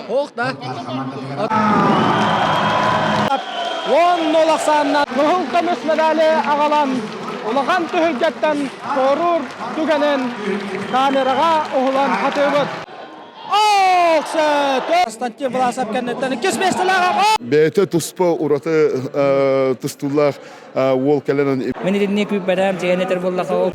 Ох да. 10 ахсааннан кыһыл көмүс медали аҕалан улахан түһүлгэттэн туоруур түгэнин камераҕа уһулан хатыыбыт. Константин Власов кэнниттэн иккис миэстэлээх Бэйэтэ туспа ураты тустуулаах уол кэлэн Мин итинник күүппэтээм дьиэн этэр буоллаха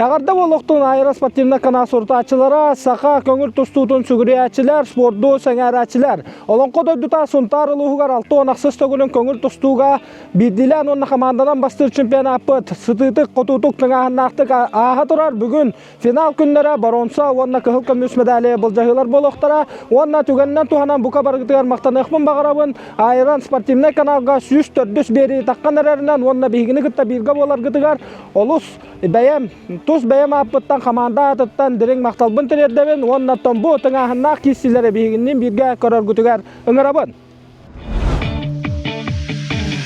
Эҕэрдэ буолуохтун аэроспортивнай канал сурутааччылара, саха көҥүл тустуутун сүгүрүйээччилэр, спорду сэҥээрээччилэр. Олоҥхо дойдута Сунтаар улууһугар 66 төгүлүн көҥүл тустууга биирдиилээн уонна хамаанданан бастыыр чемпионаппыт сытыытык, хотуутук, тыҥааһыннаахтык ааһа турар. Бүгүн Финал күннэрэ боруонса уонна кыһыл көмүс медали былдьаһыылар буолуохтара уонна түгэнинэн туһанан бука барыгытыгар махтаныахпын баҕарабын. Айран спортивнай каналга 104 биэрии таххан эрэринэн уонна биһигини кытта бииргэ буоларгытыгар олус бэйэм тус бэйэм ааппыттан хамаанда аатыттан дириҥ махталбын тириэрдэбин уонна бу тыҥааһыннаах киирсиилэри биһигинниин бииргэ көрөргүтүгэр ыҥырабын.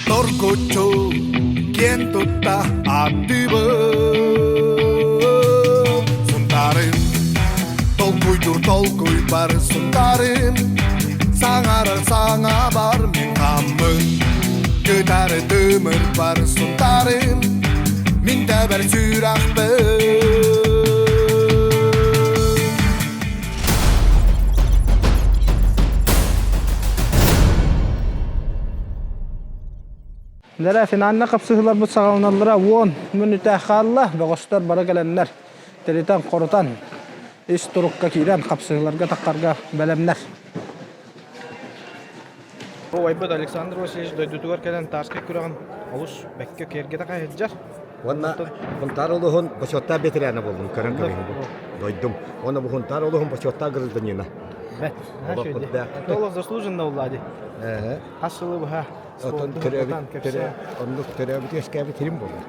Торгуччу киэн тутта ааттыыбын Сунтаарым толкуйдуур толкуй бар Сунтаарым саҥарар саҥа бар мин хааммын Кытары тымыр бар Сунтаарым мин тэбэр сүрэхпин Дэрэ финальнай хапсыһыыларбыт саҕаланаллара 10 мүнүүтэ хаалла. Бөҕөстөр бары кэлэннэр тиритэн-хорутан ис турукка киирэн хапсыһыыларга таххарга бэлэмнэр. Убайбыт Александр Васильевич дойдутугар кэлэн Тарскай күрэҕин олус бэккэ киэргэтэ хаһыйдьар. Уонна Хунтаар улууһун бочуоттаах ветерана буоллум, көрөн көрүҥ бу дойдум. Уонна бу Хунтаар улууһун бочуоттаах гражданина. Бэт. Олох заслуженно уллади. Хас сылы быһа Отон оннук төрөөбүт үөскээбит сирим буолар.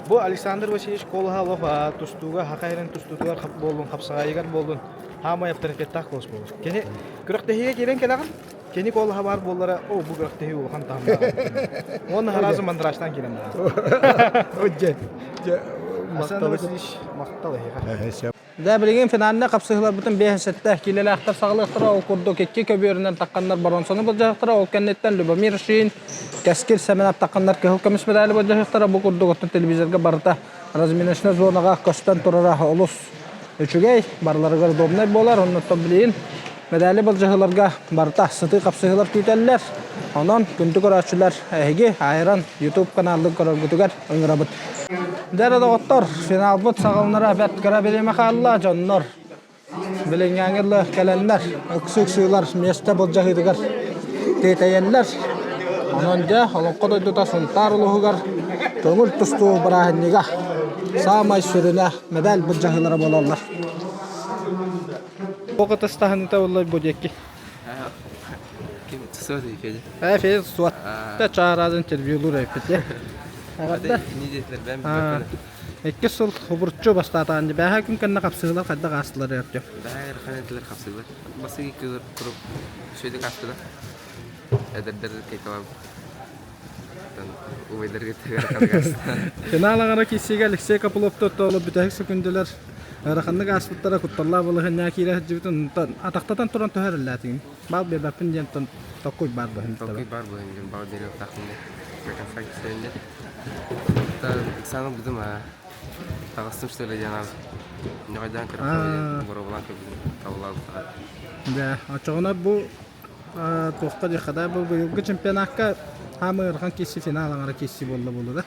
Бу Александр Васильевич Колоха олох тустууга, хаха эрэн тустуутугар буоллун, хапсаҕайыгар буоллун, хаамай авторитеттаах куос буолар. Кини күрэхтэһиигэ киирэн кэлэҕин, Кини куолаһа баар буоллара, оо, бу күрэхтэһии улахан таһымнаах. Уонна хараазы мандражтан киирэн барар. Дьэ, дьэ, Александр Васильевич, махтал эһиэхэ. Дьэ, билигин финальнай хапсыһыыларбытын 5-7 киилэлээхтэр саҕалыахтара. Ол курдук икки көбүөрүнэн тахханнар боруонсаны былдьаһыахтара. Ол кэнниттэн Любомир Шин, Кэскил Сэмэнов тахханнар кыһыл көмүс медали былдьаһыахтара. Бу курдук оттон телевизорга барыта разминочнай зонаҕа көстөн турара олус үчүгэй, барыларыгар удобнай буолар. Оннуттан билигин Мэдээли былдьаһыыларга барыта сытыы хапсыһыылар күүтэллэр. Онон күндү көрөөччүлэр эһиги Айрон YouTube каналын көрөргүтүгэр ыҥырабыт. Дьэ доҕоттор, финалбыт саҕаланара бэрт кыра бириэмэ хаалла, дьоннор билиҥҥээҥи ыла кэлэннэр ыксыы-ыксыылар миэстэ былдьаһыытыгар тиэтэйэллэр. Онон дьэ, Олоҥхо дойдута Сунтаар улууһугар көҥүл тустуу бырааһынньыга саамай сүрүнэ мэдээл былдьаһыылара буолаллар. Туох ытыстаһыныта буоллар бу диэки? Ким суот Федя? Э, Федя суот. Та чаараазын интервьюлуур эппит. Эҕэрдэ. Иккис сыл хубурчу бастаатаан бээһэ күн кэннэ хапсыылар хайдах аастылар Артем? Бээһэ ыарахан хапсыылар. Бастакы кылыр курук үчүгэйдик аастылар. Эдэрдэр кайкалаабыт. Финал аҥара киирсиигэ Алексей Копылов тоттоолу бүтэһик сөкүндэлэр ыараханнык ааспыттара кутталлаах балаһыанньаҕа киирэ сылдьыбытын онтон атахтатан туран төһөрүллээтигин баал биэрбэппин диэн токкуй баар быһын Токкуй баар быһын диэн баал биэриэхтаахпын диэн конца Экзамен бутум аа таҕыстым что ли диэн ньоҕойдоон көрөппүн боруобалаан көрбүтүм табыллаабыттара Да, оччоҕуна бу Туохха диэххэ да, бу быйылгы чемпионакка хаамыы ыарахан киирсии финал аҥара киирсии буолла буолуо да?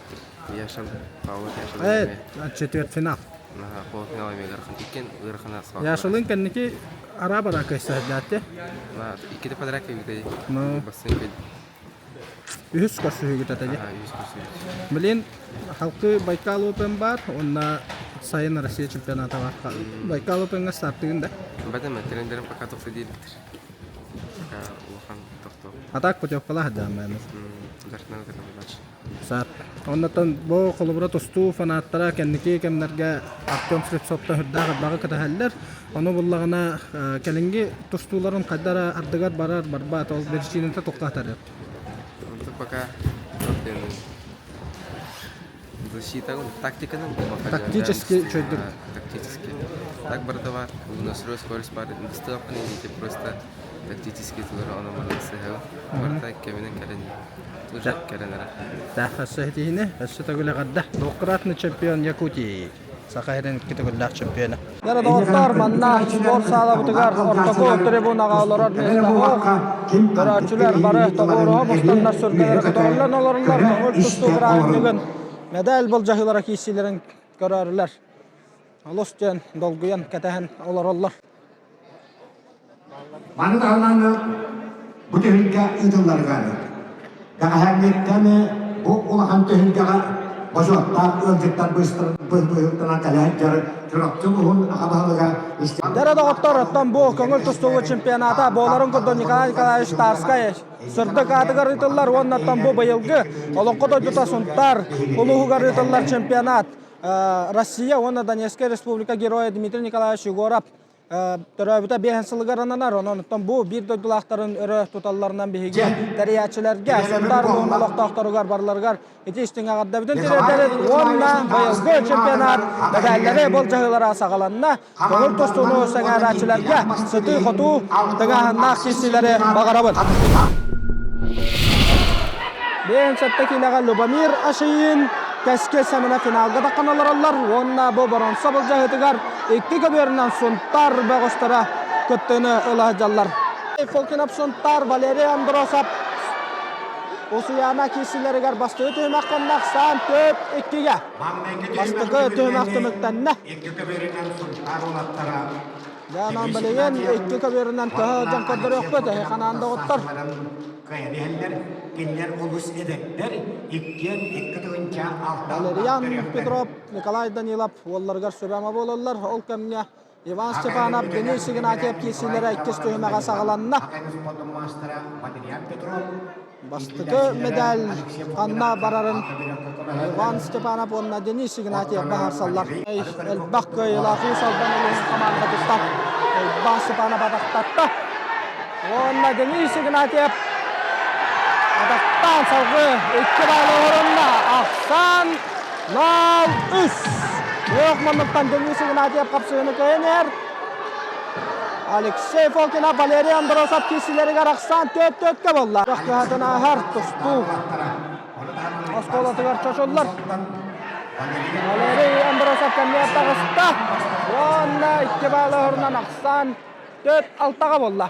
Яшин, Павлов Яшин. Э, четвертьфинал. Наһаа полуфинал эмиэ ыарахан. Иккиэн ыарахана Яшалыын кэнники араа-бараа кыайсаһырдаатте. На, иккитэ подряд кэлбитэ. Ну. Бассейн кэлбит. Үһүс көрсүһүүгүт этэ дии. Үһүс көрсүһүү. Блин, халкы Байкал Open бар, уонна сайын Россия чемпионата бар. Байкал Openга стартыгын да? Бэтэмэ, тренерим пока тохто диэбиттэр. Улахан тохто. А так путевкалаах дьааммайаммыт. Дартынан дальше. Саат. Оннотон бу холобура тустуу фанаттара кэнники кэмнэргэ Артем Слепцовтан үрдээх элбэҕи кэтэһэллэр. Ону буллаҕына кэлиҥҥи тустууларын хайда эрэ ардыгар барар, барбат, ол биричиинэтэ туохха сытар? Онтон пока. Защита, тактиканан Тактически чөйдүк. Тактически. Так барыта бар. Выносливость, скорость бар. Доступны просто тактически тулары оно маны сыһыл. Барыта кэминэн кэлэн уже кэлэн эрэ. Өссө этиһини, өссө төгүл эҕэрдэ. Двукратный чемпион Якутии. Саха сирин икки төгүллээх чемпиона. Дьэ, доҕоттор, манна спорт саалабытыгар ортоку трибунаҕа олорор миэстэ суох. Көрөөччүлэр бары тоҕуоруһа мустаннар сүргэлэрэ көтөҕүллэн олороллор. Көҥүл тустуу бырааһынньыгын медаль былдьаһыылара киирсиилэрин көрөөрүлэр. Олус диэн долгуйан кэтэһэн олороллор. Маны таһынан бу түһүлгэ ыытылларыгар бэҕэһээҥҥиттэн бу улахан түһүлгэҕэ бочуоттаах ыалдьыттар быһыытынан кэлэн дьар Чурапчы улууһун аҕа баһылыга Дьэ доҕоттор, оттон бу көҥүл тустууга чемпионата буоларын курдук Николай Николаевич Тарскай сырдык аатыгар ыытыллар уонна оттон бу быйылгы Олоҥхо дойдута Сунтаар улууһугар ыытыллар чемпионат Россия уонна Донецкая республика геройа Дмитрий Николаевич Егоров төрөөбүтэ биэһин сылыгар ананар. Онон бу биир дойдулаахтарын өрө туталларынан биһиги тэрийээччилэргэ, Сунтаар улууһун олохтоохторугар барыларыгар ити истиҥ эҕэрдэбитин тириэрдэбит уонна быйылгы чемпионат мэдээллэри былдьаһыылара саҕаланна. Көҥүл тустууну сэҥээрээччилэргэ сытыы-хотуу тыҥааһыннаах киирсиилэри баҕарабын. Биэһин сэттэ киилэҕэ Любомир Ашиин Кэскил Сэмэнэ финалга таххан олороллор уонна бу боронсо былдьаһыытыгар икки көбүөрүнэн Сунтаар бөҕөстөрө кыттыыны ыла сылдьаллар. Фокинов Сунтаар Валерий Андросов Усуйаана киирсиилэригэр бастакы түһүмэх кэннэ ахсаан 4-2-гэ. Бастакы түһүмэх түмүктэннэ. Икки көбүөрүнэн Сунтаар уолаттара Дьаанан билигин икки көбүөрүнэн төһө дьон көрдөрүөхпүт, эһи ханаан доҕоттор. Кыайан иһэллэр, кинилэр олус эдэрдэр, иккиэн 2 6 Валериан Петров, Николай Данилов уолларыгар сүбэ-ама буолаллар. Ол кэмҥэ Иван Степанов, Денис Игнатьев киирсиилэрэ иккис түһүмэҕэ саҕаланна. Бастакы медаль ханна барарын Иван Степанов уонна Денис Игнатьев баһарсаллар. Элбэх кыайыылаах Уус Алдан улууһун хамаандатыттан Иван Степанов атахтатта. Уонна Денис Игнатьев атахтаан салгыы икки баалы оһорунна. Ахсаан 0-3. Күөх муннуктан Денис Игнатьев хапсыһыыны кыайан иһэр. Алексей Фокина, Валерий Андросов киирсиилэригэр ахсаан 4-4-кэ буолла. Кыһатын ааһар тустуу оскуолатыгар чочуллар. Валерий Андросов кэмҥэ таҕыста. Уонна икки баалы оһорунан ахсаан 4-6-ҕа буолла.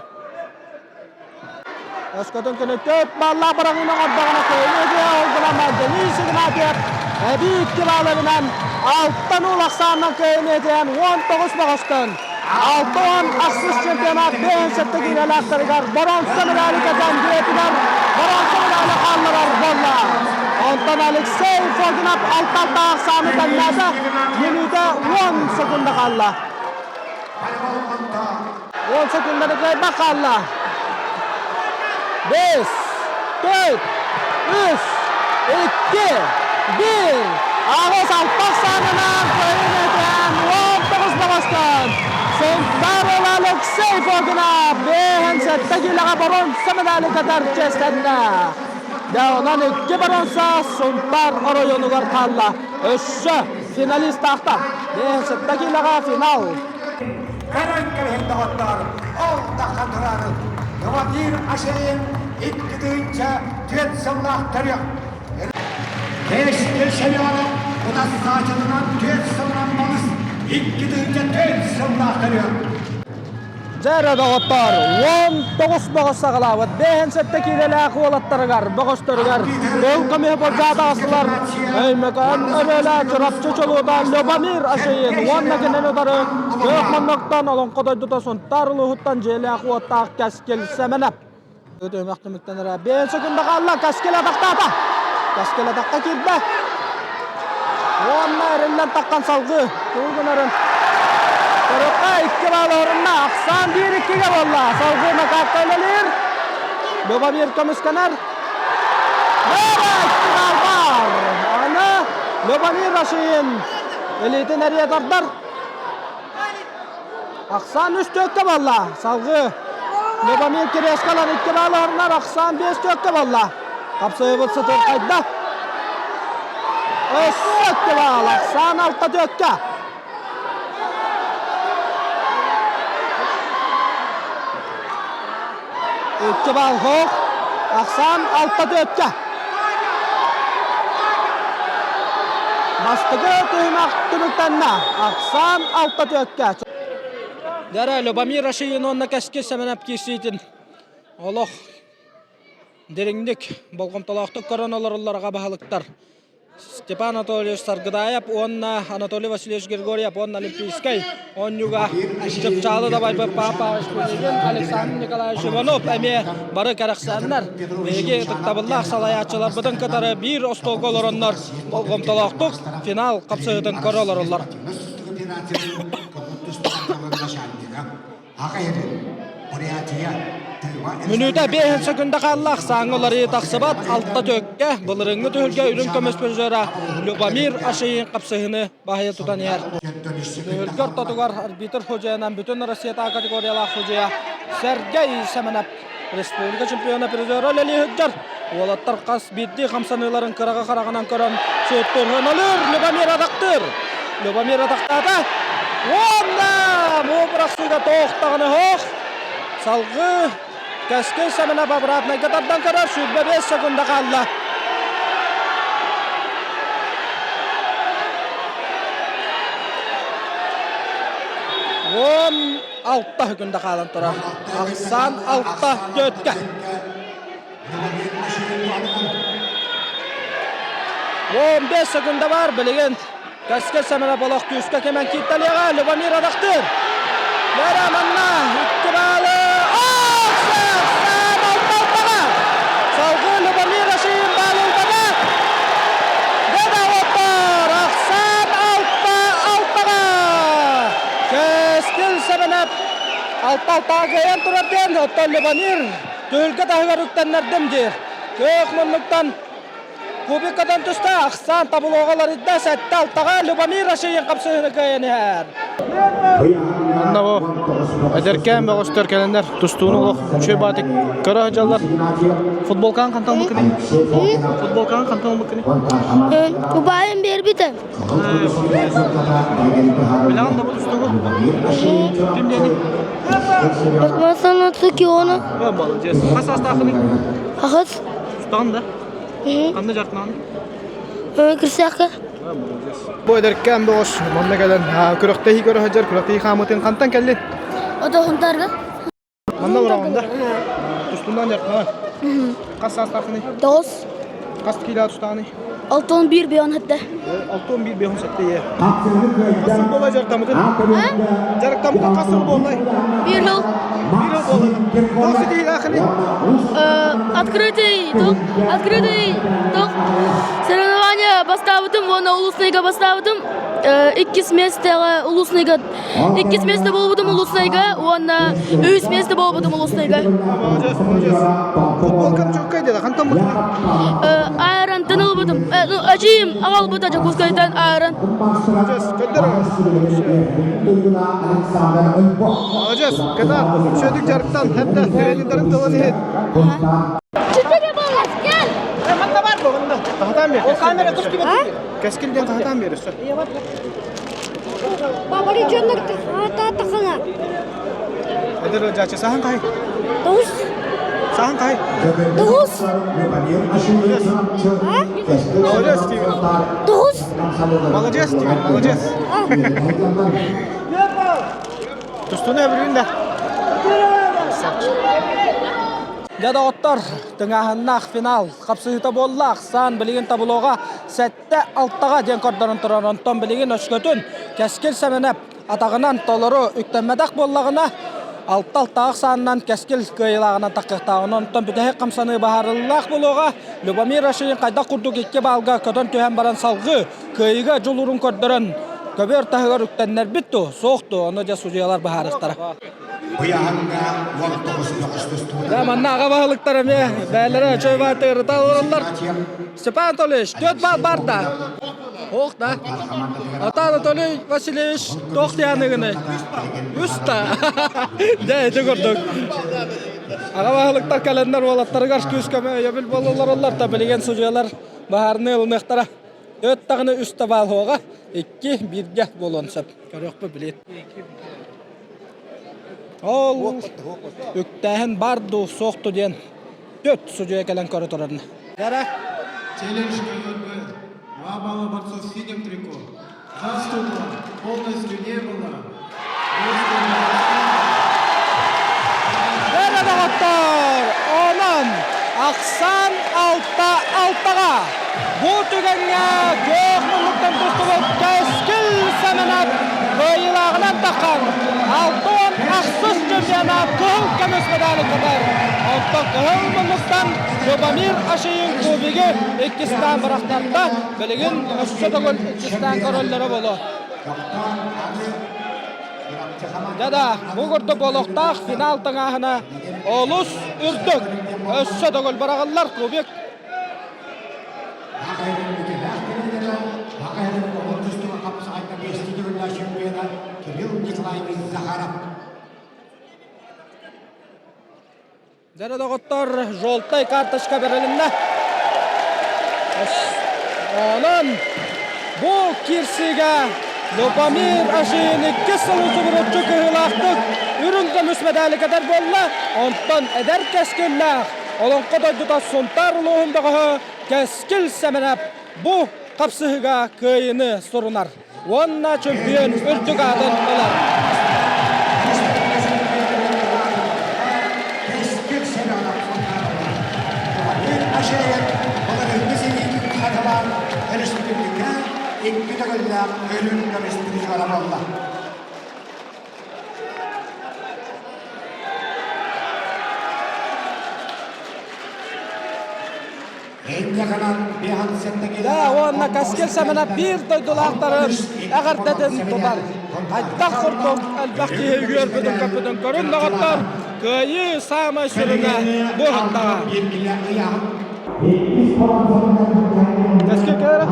Өскөтүн күнү 4 баллаах быраҕыыны оҥордоҕуна кыайыы ол гынан Денис Игнатьев эбии икки балларынан алтан уул ахсаанынан кыайыыны этиэн 19 бөҕөстөн 68 чемпионат 57 киилэлээхтэригэр боронса медали кэтэн дьиэтигэр боронса медали хаалларар буолла. Онтон Алексей Фогинов алта ахсааны тэҥнээтэ. Мүнүүтэ 10 секунда хаалла. 10 секунданы кыайбат хаалла. 5, 4, 3, 2, 1. Аҕыс алта ахсаанынан кыайын этэн 19 баҕастан Сунтаар Алексей Фокинов бэһэн сэттэ киилэҕэ боруонса медали кэтэр чиэстэннэ. Дьэ, онон икки боруонса Сунтаар оройуонугар хаалла. Өссө финалистаахтар. Бэһэн сэттэ киилэҕэ финал. Көрөн кэбиһин доҕоттоор, ол дахха турарын Новодир Ашейин 2004 сыллаах төрүөх. Кэскил Семенов утассаачытынан түөрт сылынан балыс 2004 сыллаах төрүөх. Дьэ эрэ доҕоттоор, 19 бөҕөс саҕалаабыт бэһин сэттэ киилэлээх уолаттарыгар, бөҕөстөрүгэр тыл көмүһэ былдьаата аҕыстылар. Өймөкөөн Өрүөлэ Чурапчы чулуута Любомир Ашеин уонна кинини утары күөх муннуктан Олоҥхо дойдута Сунтаар улууһуттан дьиэлээх-уоттаах Кэскил Сэмэнэп. Түһүмэх түмүктэн эрэ 5 секунда хаалла. Кэскил атахтаата. Кэскил атахха киирдэ. Уонна эриллэн таххан салгыы. Тугу гынарын Көрөххө икки баал орунна. Ахсаан биир иккигэ буолла. Салгыы нокаутка үлэлиир. Любомир көмүскэнэр. Бара икки баал бар. Аны Любомир Рашин илиитин эрийэ тардар. Ахсаан үс төрткө буолла. Салгыы Любомир Кириэскалан икки баал орунар. Ахсаан биэс төрткө буолла. Хапсыйыбыт сытырхайда. Өссө кыбаал, ахсаан алта түөккэ. Икки баал хоох, ахсаан алта түөккэ. Бастакы түһүмэх түмүктэннэ. Ахсаан алта түөккэ. Дәрә Любомир Рашиин уонна Кэскил Сэмэнэп киирсиитин олох дириҥник, болҕомтолоохтук көрөн олороллор аҕа баһылыктар Степан Анатольевич Саргыдаев уонна Анатолий Васильевич Григорьев уонна Олимпийскай оонньууга чыпчаалы дабайбыт Папа Александр Николаевич Иванов эмиэ бары кэрэхсээннэр биһиги ытыктабыллаах салайааччыларбытын кытары биир остуолга олороннор болҕомтолоохтук финал хапсыһыытын көрө олороллор. Мүнүүтэ 5 секунда хаалла, ахсааҥҥа уларыйыы тахсыбат, алта төккэ, былырыыҥҥы түһүлгэ үрүҥ көмүс призера Любомир Ашиин хапсыһыыны баһыйа тутан иһэр. Түһүлгэ ортотугар арбитр судьуйанан бүтүн Россиятааҕы категориялаах судьуйа Сергей Семенов республика чемпиона призера үлэлии сылдьар. Уолаттар хас биирдии хамсаныыларын кыраҕы хараҕынан көрөн сүөттүүр өлөр Любомир атахтыыр. Любомир атахтаата. Уонна муу бырахсыыга тоох даҕаны оһох. Салгыы Кэскил Сэмэнэп обратнайга тардан көрөр 25 секунда хаалла. Уон алта секунда хаалан турар. Ахсаан алта төрткэ. 15 секунда бар билигин Кэскил Сэмэнэп олох күүскэ кэмэн кииртэлиэҕэ Любомир Адахтыыр. Лера манна икки баалы Салгыы Любомир Ашиин баалы ылбата. Дада оттор Ахсаан алта алтаҕа. Кэскил Сэмэнэп алта алтаҕа кыайан турар диэн оттон Любомир Түһүлгэ таһыгар үктэннэрдим диир. Күөх муннуктан кубикадан түстэ ахсаан табылоҕа ларыйда сэттэ алтаҕа Любомир Ашиин хапсыһыны кыайан иһэр. Манна бу эдэркээн бөҕөстөр кэлэннэр тустууну олох үчүгэй баатык көрө сылдьаллар. Футболкаҕын хантан ылбыккыный? Футболкаҕын хантан ылбыккыный? Убайым биэрбитэ. Билэҕин да бу тустуугу? Ким диэний? Масана Цукиона. Молодец. Хас саастааххыный? Аҕыс. Тустаҕын да? Ханна дьарыктанаҕын? Кырсаахка. Молодец. Бу эдэркээн бөҕөс манна кэлэн күрэхтэһии көрө сылдьар күрэхтэһии хаамыытын хантан кэллин? Отоһунтарга. Манна олороҕун да? Тустунан дьарыктанар. Хас саастааххыный? Тоҕус. Хас киилэ тустааный? Алтан биир бейон хатта. Алтан биир бейон сэтте е. Хас сыл буолла дьарыктаммытын? Дьарыктаммытын хас сыл буоллай? Биир жыл. Биир жыл буолла. Тоҕус ситиһиилээххиний? Открытый тух, открытый тух соревнования бастаабытым уонна улуснайга бастаабытым. Иккис местеҕэ улуснайга Иккис место буолбутум Улуснайга уонна үһүс место буолбутум Улуснайга. Молодец, молодец. Футболкам чөккөй деді, хантан бутуна? Айрантан ылбытым. Ну, ажиим аҕалбыта Дьокуускайтан айран. Молодец, көдөр. Молодец, когда үчүгэй дьарыктан, хэтте тренердерин тылын иһит. Gel. Манна бар бу, манна. Тахатан бер. Ол камера тус кибет. Кэскил диэн тахатан бер өссө. Бабары дьоннор таатахына. Эдэр дьаачы саһан кай? Тоҕус. Саһан кай? Тоҕус. Молодец, Стивен. Тоҕус. Молодец, Стивен, молодец. Тустуну эбирин да. Дьэ доҕоттор, тыҥааһыннаах финал хапсыһыыта буолла. Ахсаан билигин таблоҕа сэттэ алтаҕа диэн көрдөрөн турар. Онтон билигин өскөтүн Кэскил Сэмэнэп атаҕынан толору үктэммэтэх буоллаҕына, алта алтаах саанынан Кэскил кыайыылааҕынан таххыахтааҕын. Онтон бүтэһик хамсаныы быһаарыллаах буолуоҕа. Любомир Рашидин хайдах курдук икки баалга көтөн түһэн баран салгыы кыайыыга дьулуурун көрдөрөн көбүөр таһыгар үктэннэрбит дуо, суох дуо, ону дьэ судьуйалар быһаарыахтара. Да, манна аҕа баһылыктар эмиэ бэйэлэрэ үчүгэй баатыгар ырыта олороллор. Степан Анатольевич, түөрт баал бар да. Ох да. Ата Анатолий Васильевич туох дианыгыный? Үс да. Дьэ, ити курдук. Аҕа баһылыктар кэлэннэр уолаттарыгар күүс-көмө өйөбүл буолаллар да билигин судьуйалар баһаарынай ылыныахтара. Төт даҕаны үс табаал хоҕа, икки бииргэ буолуон сөп. Көрүөхпүт билиэт. Ол үктээһин бар дуу, суох дуу диэн төт судьуйа кэлэн көрө турарна. Дара. Челлендж КГБ. Два балла борцов в синем трико. Заступа полностью не было. Бэрэ доҕоттор, онон ахсаан алта алтаҕа бу түгэҥҥэ күөх муннуктан тустубут Кэскил Сэмэнэп кыайыылааҕынан таххан 68 чемпионат кыһыл көмүс медалын кытар. Оттон кыһыл муннуктан Любомир Ашиин кубигы иккистээн бырахтарда. Билигин өссө төгүл иккистээн көрөллөрө буолуо. Дьэ да, бу курдук буолуохтаах финал тыҥааһына олус үрдүк. Өссө төгүл быраҕыллар кубик. Дьэ доҕоттор, желтай карточка бэрилиннэ. Онон бу киирсиигэ Любомир Ашин иккис сыл субуруччу кыһыылаахтык үрүҥ көмүс медали кэтэр буолла. Онтон эдэр кэскиллээх Олоҥхо дойдута Сунтаар улууһун бөҕөһө Кэскил Сэмэнэп бу хапсыһыыга кыайыыны сурунар уонна чөмпүйүөн үрдүк аатын ылар. Икки төгүллээх өлүн көмүс призера буолла. Да, уонна Каскил Сэмэнэ биир дойдулаахтарын эҕэрдэтин тутар. Хайдах курдук элбэх киһи үөрбүтүн-көппүтүн көрүн доҕоттор, кыайыы саамай сүрүнэ бу ыһыктаҕа. Каскил кэлэрэ.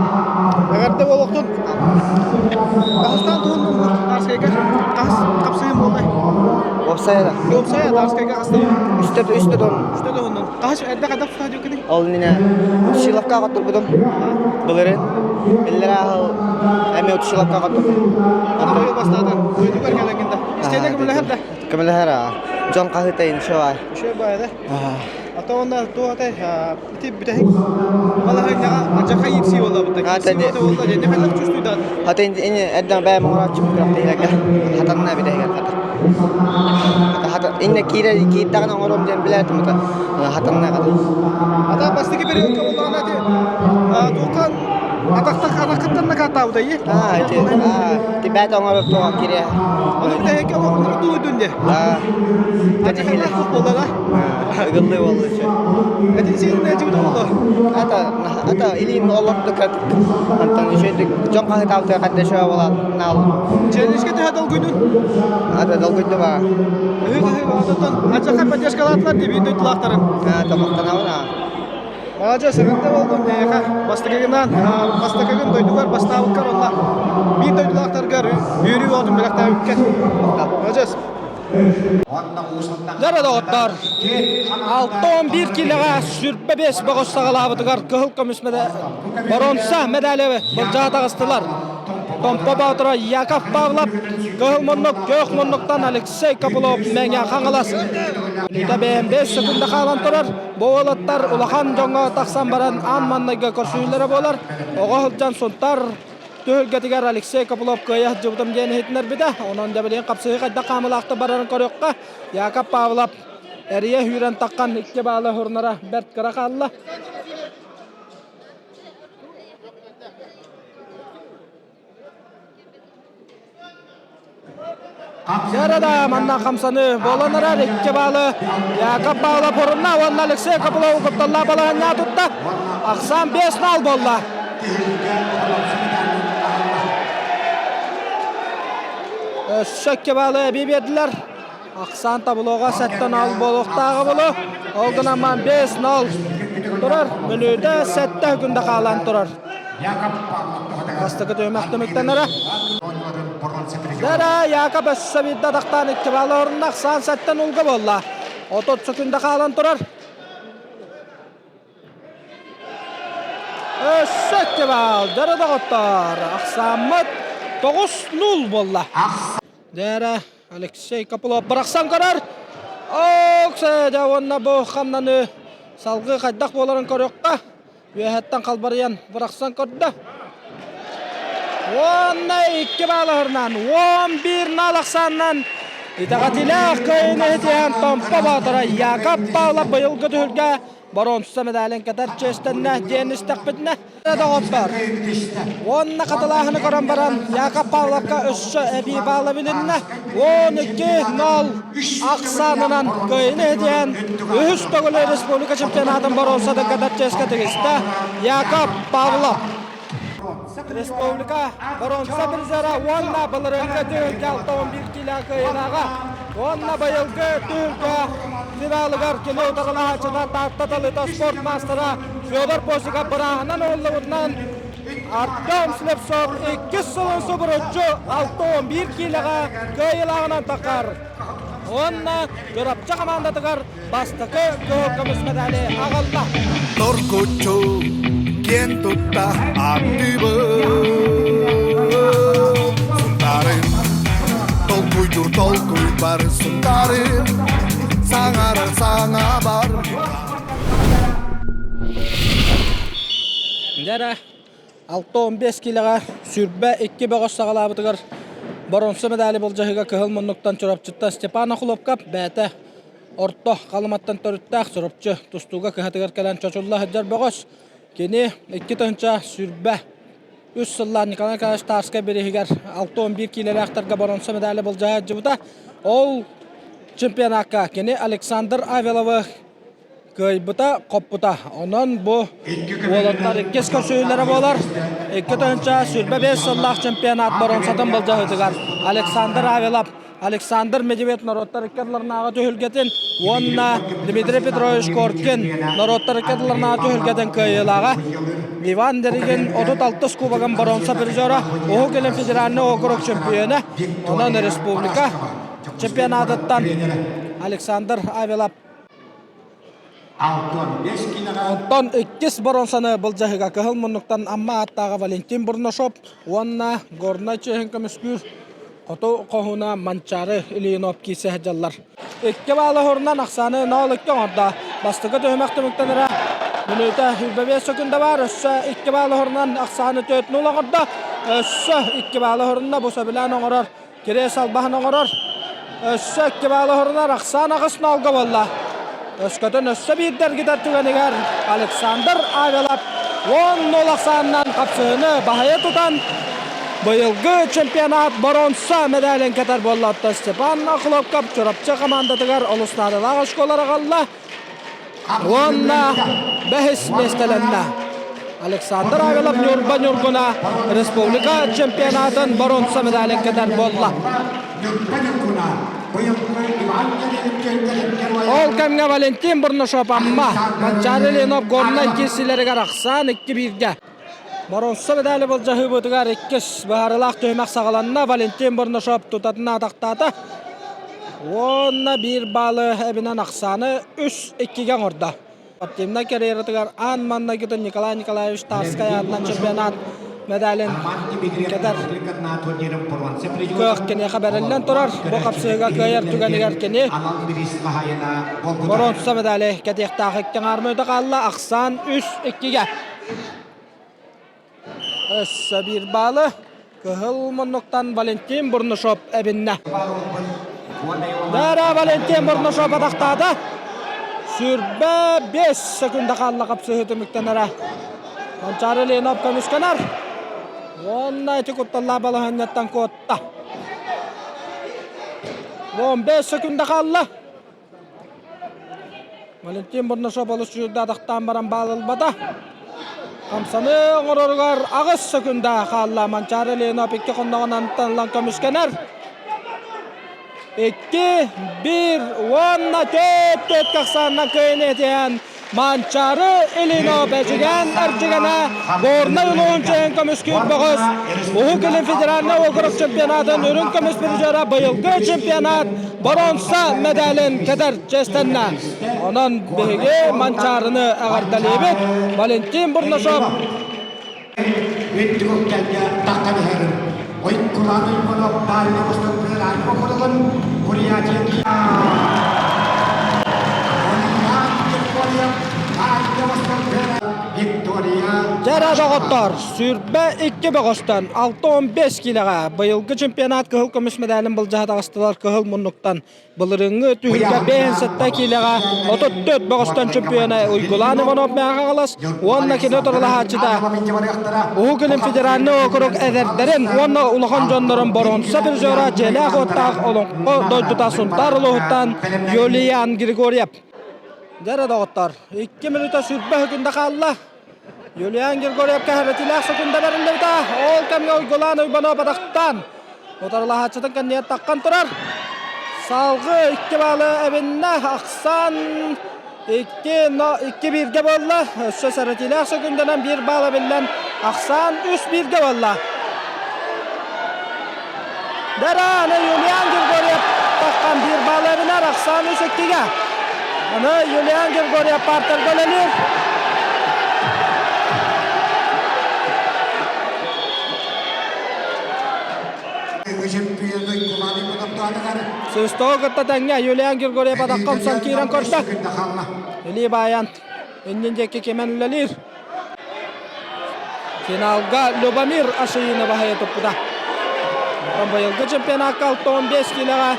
Эҕэрдэ буолуохтун. Казахстан туһуннун бу Тарскайга хас хапсыйым буоллай? Уопсайа Уопсайа Тарскайга хастыы? Үстэ үстэ тон. Үстэ туһуннун. Хас эрдэ хайдах тутаадьыккыный? Ол иннинэ Утшиловка оттурбутум. Былырын. Иллэрэ аһыл эми Утшиловка оттурбутум. Аны бастаатан. Дойдугар кэлэҥҥин да. Истиэнэ көмөлөһөр да? Көмөлөһөр аа. Дьон хаһыытайын шо Үшөө баайда. Ата онна туох атай ити бүтэһик балаһыанньаҕа алдьархай иирсии буолла Хата буолла диэн хайдах чувствуйдаат? Хата ини эрдэн бэйэм оҥорооччум күрэхтэһиилэргэ хатанна бүтэһигэр хата. Хата инне киирэ киирдэҕинэ оҥоруом диэн билээтим ата хатанна хата. Ата бастакы периодка буоллаҕына ити туохтан атахтах атаххыттан накааттаабыта ии? Аа ити аа ити бэйэтэ оҥорор туоҕа кириэ. Ону бүтэһиккэ олоххун тулуйдун дии. Аа Ачахалаах суох буолла да? Ыгыллыы буолла еще. Этин сиэнин ээдьибитэ буолла. Ата ата илиим олордук антон үчүгүйдүк дьон хаһыытаабытыгар ханна шоу буолаат наал. Челлендж-ке төһө долгуйдун? Ата долгуйду ба. Ыһыы ототтон ачахай поддержкалаатылар дии биир дойдулаахтарын. Аа тамактанабын аа. Маладьыас, эҕэрдэ буоллун эйиэхэ. Бастакыгынан, бастакыгын дойдугар бастаабыккар уонна биир дойдулаахтаргар үөрүү оҕотун бэлэхтээбиккэр. Маладьыас. Дьэ доҕоттор, 61 киилэҕэ 25 бөҕөс саҕалаабытыгар кыһыл көмүс боруонса медали былдьаһа таҕыстылар. Томпо Боотура Яков Павлов, кыһыл муннук, күөх муннуктан Алексей Копылов Мэҥэ Хаҥалас. Мүнүүтэ бэйэм 5 секунда хаалан турар. Бу уолаттар улахан дьоҥҥо тахсан баран аан маннайга көрсүһүүлэрэ буолар. Оҕо сылдьан Сунтаар түһүлгэтигэр Алексей Копылов кыайа сылдьыбытым диэн иһитиннэрбитэ. Онон дьэ билигин хапсыһыы хайдах хаамылаахтык барарын көрүөххэ. Яков Павлов эрийэ сүүрэн таххан икки баалы хурнара бэрт кыра хаалла. Дьэ манна хамсаныы буолан эрэр икки баалы Яков Павлов урунна уонна Алексей Копылов кутталлаах балаһанньа тутта. Ахсаан 5-0 буолла. Өссө икки баалы эбии биэрдилэр. Ахсаан таблоҕа 7-0 буолуохтааҕа буолуо. Ол гынан баран 5-0 турар. Мүнүүтэ сэттэ күндэ хаалан турар. Бастакы түһүмэх түмүктэнэрэ. Дара Якоб өссө биирдэ атахтаан икки баалы орунна ахсаан сэттэн улга буолла. 30 секунда хаалан турар. Өссө 2 баал. Дьара доҕоттор. Ахсааммыт 9-0 буолла. Дээрэ Алексей Копылов бырахсан көрөр. Оксе дьэ уонна бу хамнаны салгыы хайдах буоларын көрүөххэ. Үөһэттэн халбарыйан бырахсан көрдө. Уонна икки баалаһырынан, 11 нал ахсаанынан итэҕэтилээх кыайыыны иһитиһэн Томпо Боотура Яков Павлов быйылгы түһүлгэ боруонса медалин кэтэр чиэстэннэ диэн истэхпитинэ доҕоттор. Уонна хатылааһыны көрөн баран Яков Павловка өссө эбии баала билиннэ. 12-0 ахсаанынан кыайыыны иһитиһэн үһүс төгүл республика чемпионатын боруонсатын кэтэр чиэскэ тигистэ Яков Павлов. Республика боруонса призера уонна былырыыҥҥы түһүлгэ 61 киилэ кыайыылааҕа уонна быйылгы түһүлгэ финалыгар кини утарылаһааччыта Таатта талыта спорт маастара Федор Босиков бырааһынан уһуллубутунан Артем Слепцов иккис сылын субуруччу 61 киилэҕэ кыайыылааҕынан таххар. Уонна Чурапчы хамаандатыгар бастакы кыһыл көмүс медали аҕалла. Торкуччу киэн тутта ааттыыбын Сунтаарым толкуйдуур толкуй бар Сунтаарым саҥарар саҥа бар Дьэ 6-15 киилэҕэ 22 бөҕөс саҕалаабытыгар боруонса медали былдьаһыыга кыһыл муннуктан Чурапчыттан Степан Охлопков бэйэтэ орто Халыматтан төрүттээх Чурапчы тустууга кыһатыгар кэлэн чочулла сылдьар бөҕөс. Кини 2023 сыллаах Николай Николаевич Тарскай бирииһигэр 61 киилэлээхтэргэ боруонса медали былдьаһа сылдьыбыта. Ол чемпионакка кини Александр Авеловы кыайбыта, хоппута. Онон бу уолаттар иккис көрсүһүүлэрэ буолар. 2025 сыллаах чемпионат боруонсатын былдьаһыытыгар Александр Авелов, Александр Медведев норуоттар икки ардыларынааҕы түһүлгэтин уонна Дмитрий Петрович Коркин норуоттар икки ардыларынааҕы түһүлгэтин кыайыылааҕа Иван Деригин 36 кубогын боруонса призера, Уһук Илин федеральнай округ чемпиона, онон республика чемпионатыттан Александр Авелов Онтон иккис боруонсаны былдьаһыыга кыһыл муннуктан Амма ааттааҕа Валентин Бурнашов уонна Горнай чиэһин көмүскүүр хоту хоһууна Манчаары Ильинов киирсэ сылдьаллар. Икки баалы уһурунан ахсааны 0-2 оҥордо. Бастакы түһүмэх түмүктэнэрэ мүнүүтэ 25 секунда баар. Өссө икки баалы уһурунан ахсааны 4-0 оҥордо. Өссө икки баалы уһурунна бу сөбүлээн оҥорор Кириэс албаһын оҥорор. Өссө икки баалы оһорунар ахсаан аҕыс ноолго буолла. Өскөтүн өссө биирдэ эргитэр түгэнигэр Александр Авелов 10-0 ахсаанынан хапсыһыны баһыйа тутан быйылгы чемпионат боруонса медалин кэтэр буолла. Оттон Степан Охлопков Чурапчы хамаандатыгар олус наадалаах очколар аҕалла. Уонна бэһис миэстэлэннэ. Александр Авелов Ньурба Ньургуна республика чемпионатын боруонса медалин кэтэр буолла. Ол кэмҥэ Валентин Бурнашов Амма, Манчаары Ленов Горнай киирсиилэригэр ахсаан 2-1-гэ. Боруонса медали былдьаһыыбытыгар иккис быһаарыылаах түһүмэх саҕаланна. Валентин Бурнашов тутатына атахтаата. Уонна биир баалы эбинэн ахсааны 3-2-гэ оҥордо. Спортивнай карьератыгар аан маҥнайгытын Николай Николаевич Тарскай аатынан чемпионат медалин кэтэр кыах киниэхэ бэриллэн турар. Бу хапсыһыыга кыайар түгэнигэр кини боруонса медали кэтиэхтээх икки аҥаар мүнүүтэ хаалла. Ахсаан 3-2-гэ. Өссө биир баалы кыһыл муннуктан Валентин Бурнашов эбиннэ. Дара Валентин Бурнашов атахтаата. Сүрбэ 5 секунда хаалла хапсыһыы түмүктэнэрэ. Манчаары Ленов көмүскэнэр. Уонна ити кутталлаах балаһыанньаттан куотта. 15 секунда хаалла. Валентин Бурнашов олус үчүгэйдик атахтаан баран баал ылбата. Хамсаныы оҥороругар аҕыс секунда хаалла. Манчаары Ленов икки хонноҕунан ылан көмүскэнэр. Икки, биир уонна төрт төрт ахсаанынан кыайыыны этиһэн Манчаары Ильинов Эдьигээн Ардьыгана Горнай улууһун чиэһин көмүскүүр бөҕөс Уһук Илин федеральнай уокурук чемпионатын үрүҥ көмүс призера быйылгы чемпионат боруонса медалин кэтэр чиэстэннэ. Онон биһиги Манчаарыны эҕэрдэлиибит. Валентин Бурнашов. Үрдүк үктэлгэ таххан иһэрин. Ойкулаан Уйбанов Дальний Восток федеральный округун Бурятия Дьэрэ доҕоттор, сүүрбэ икки бөҕөстөн 6-15 киилэҕэ быйылгы чемпионат кыһыл көмүс мэдээлин былдьаһа таҕыстылар кыһыл муннуктан Былырыыҥҥы түһүлгэ 57 киилэҕэ 34 бөҕөстөн чемпиона Уйгулаан Иванов Мэхаҕалас уонна кини утарылаһааччыта Уһук Илин федеральнай округ эдэрдэрин уонна улахан дьоннорун боруонса призера дьиэлээх-уоттаах Олоҥхо дойдута Сунтаар улууһуттан Юлиан Григорьев. Дьэ доҕоттор, 2 мүнүүтэ сүүрбэ секунда хаалла. Юлиан Григорьев кэһэрэтиилээх секунда бэриллибитэ. Ол кэмҥэ Уйгулаан Уйбанов атахтаан утарылаһааччытын кэннигэр таххан турар. Салгыы икки баалы эбиннэ. Ахсаан икки, но, икки бииргэ буолла. Өссө сэрэтиилээх секунданан биир баал эбиллэн ахсаан үс бииргэ буолла. Дара, Юлиан Григорьев таххан биир баалы эбинэр, ахсаан үс иккигэ. Аны Юлиан Григорьев партерга үлэлиир. Свистогу кытта тэҥҥэ Юлиан Григорьев атахха умсан киирэн көрдө. Илии баайан иннин диэки кимэн үлэлиир. Финалга Любомир Ашиина баһыйа туппута. Онтон быйылгы чемпионакка 65 киилэҕэ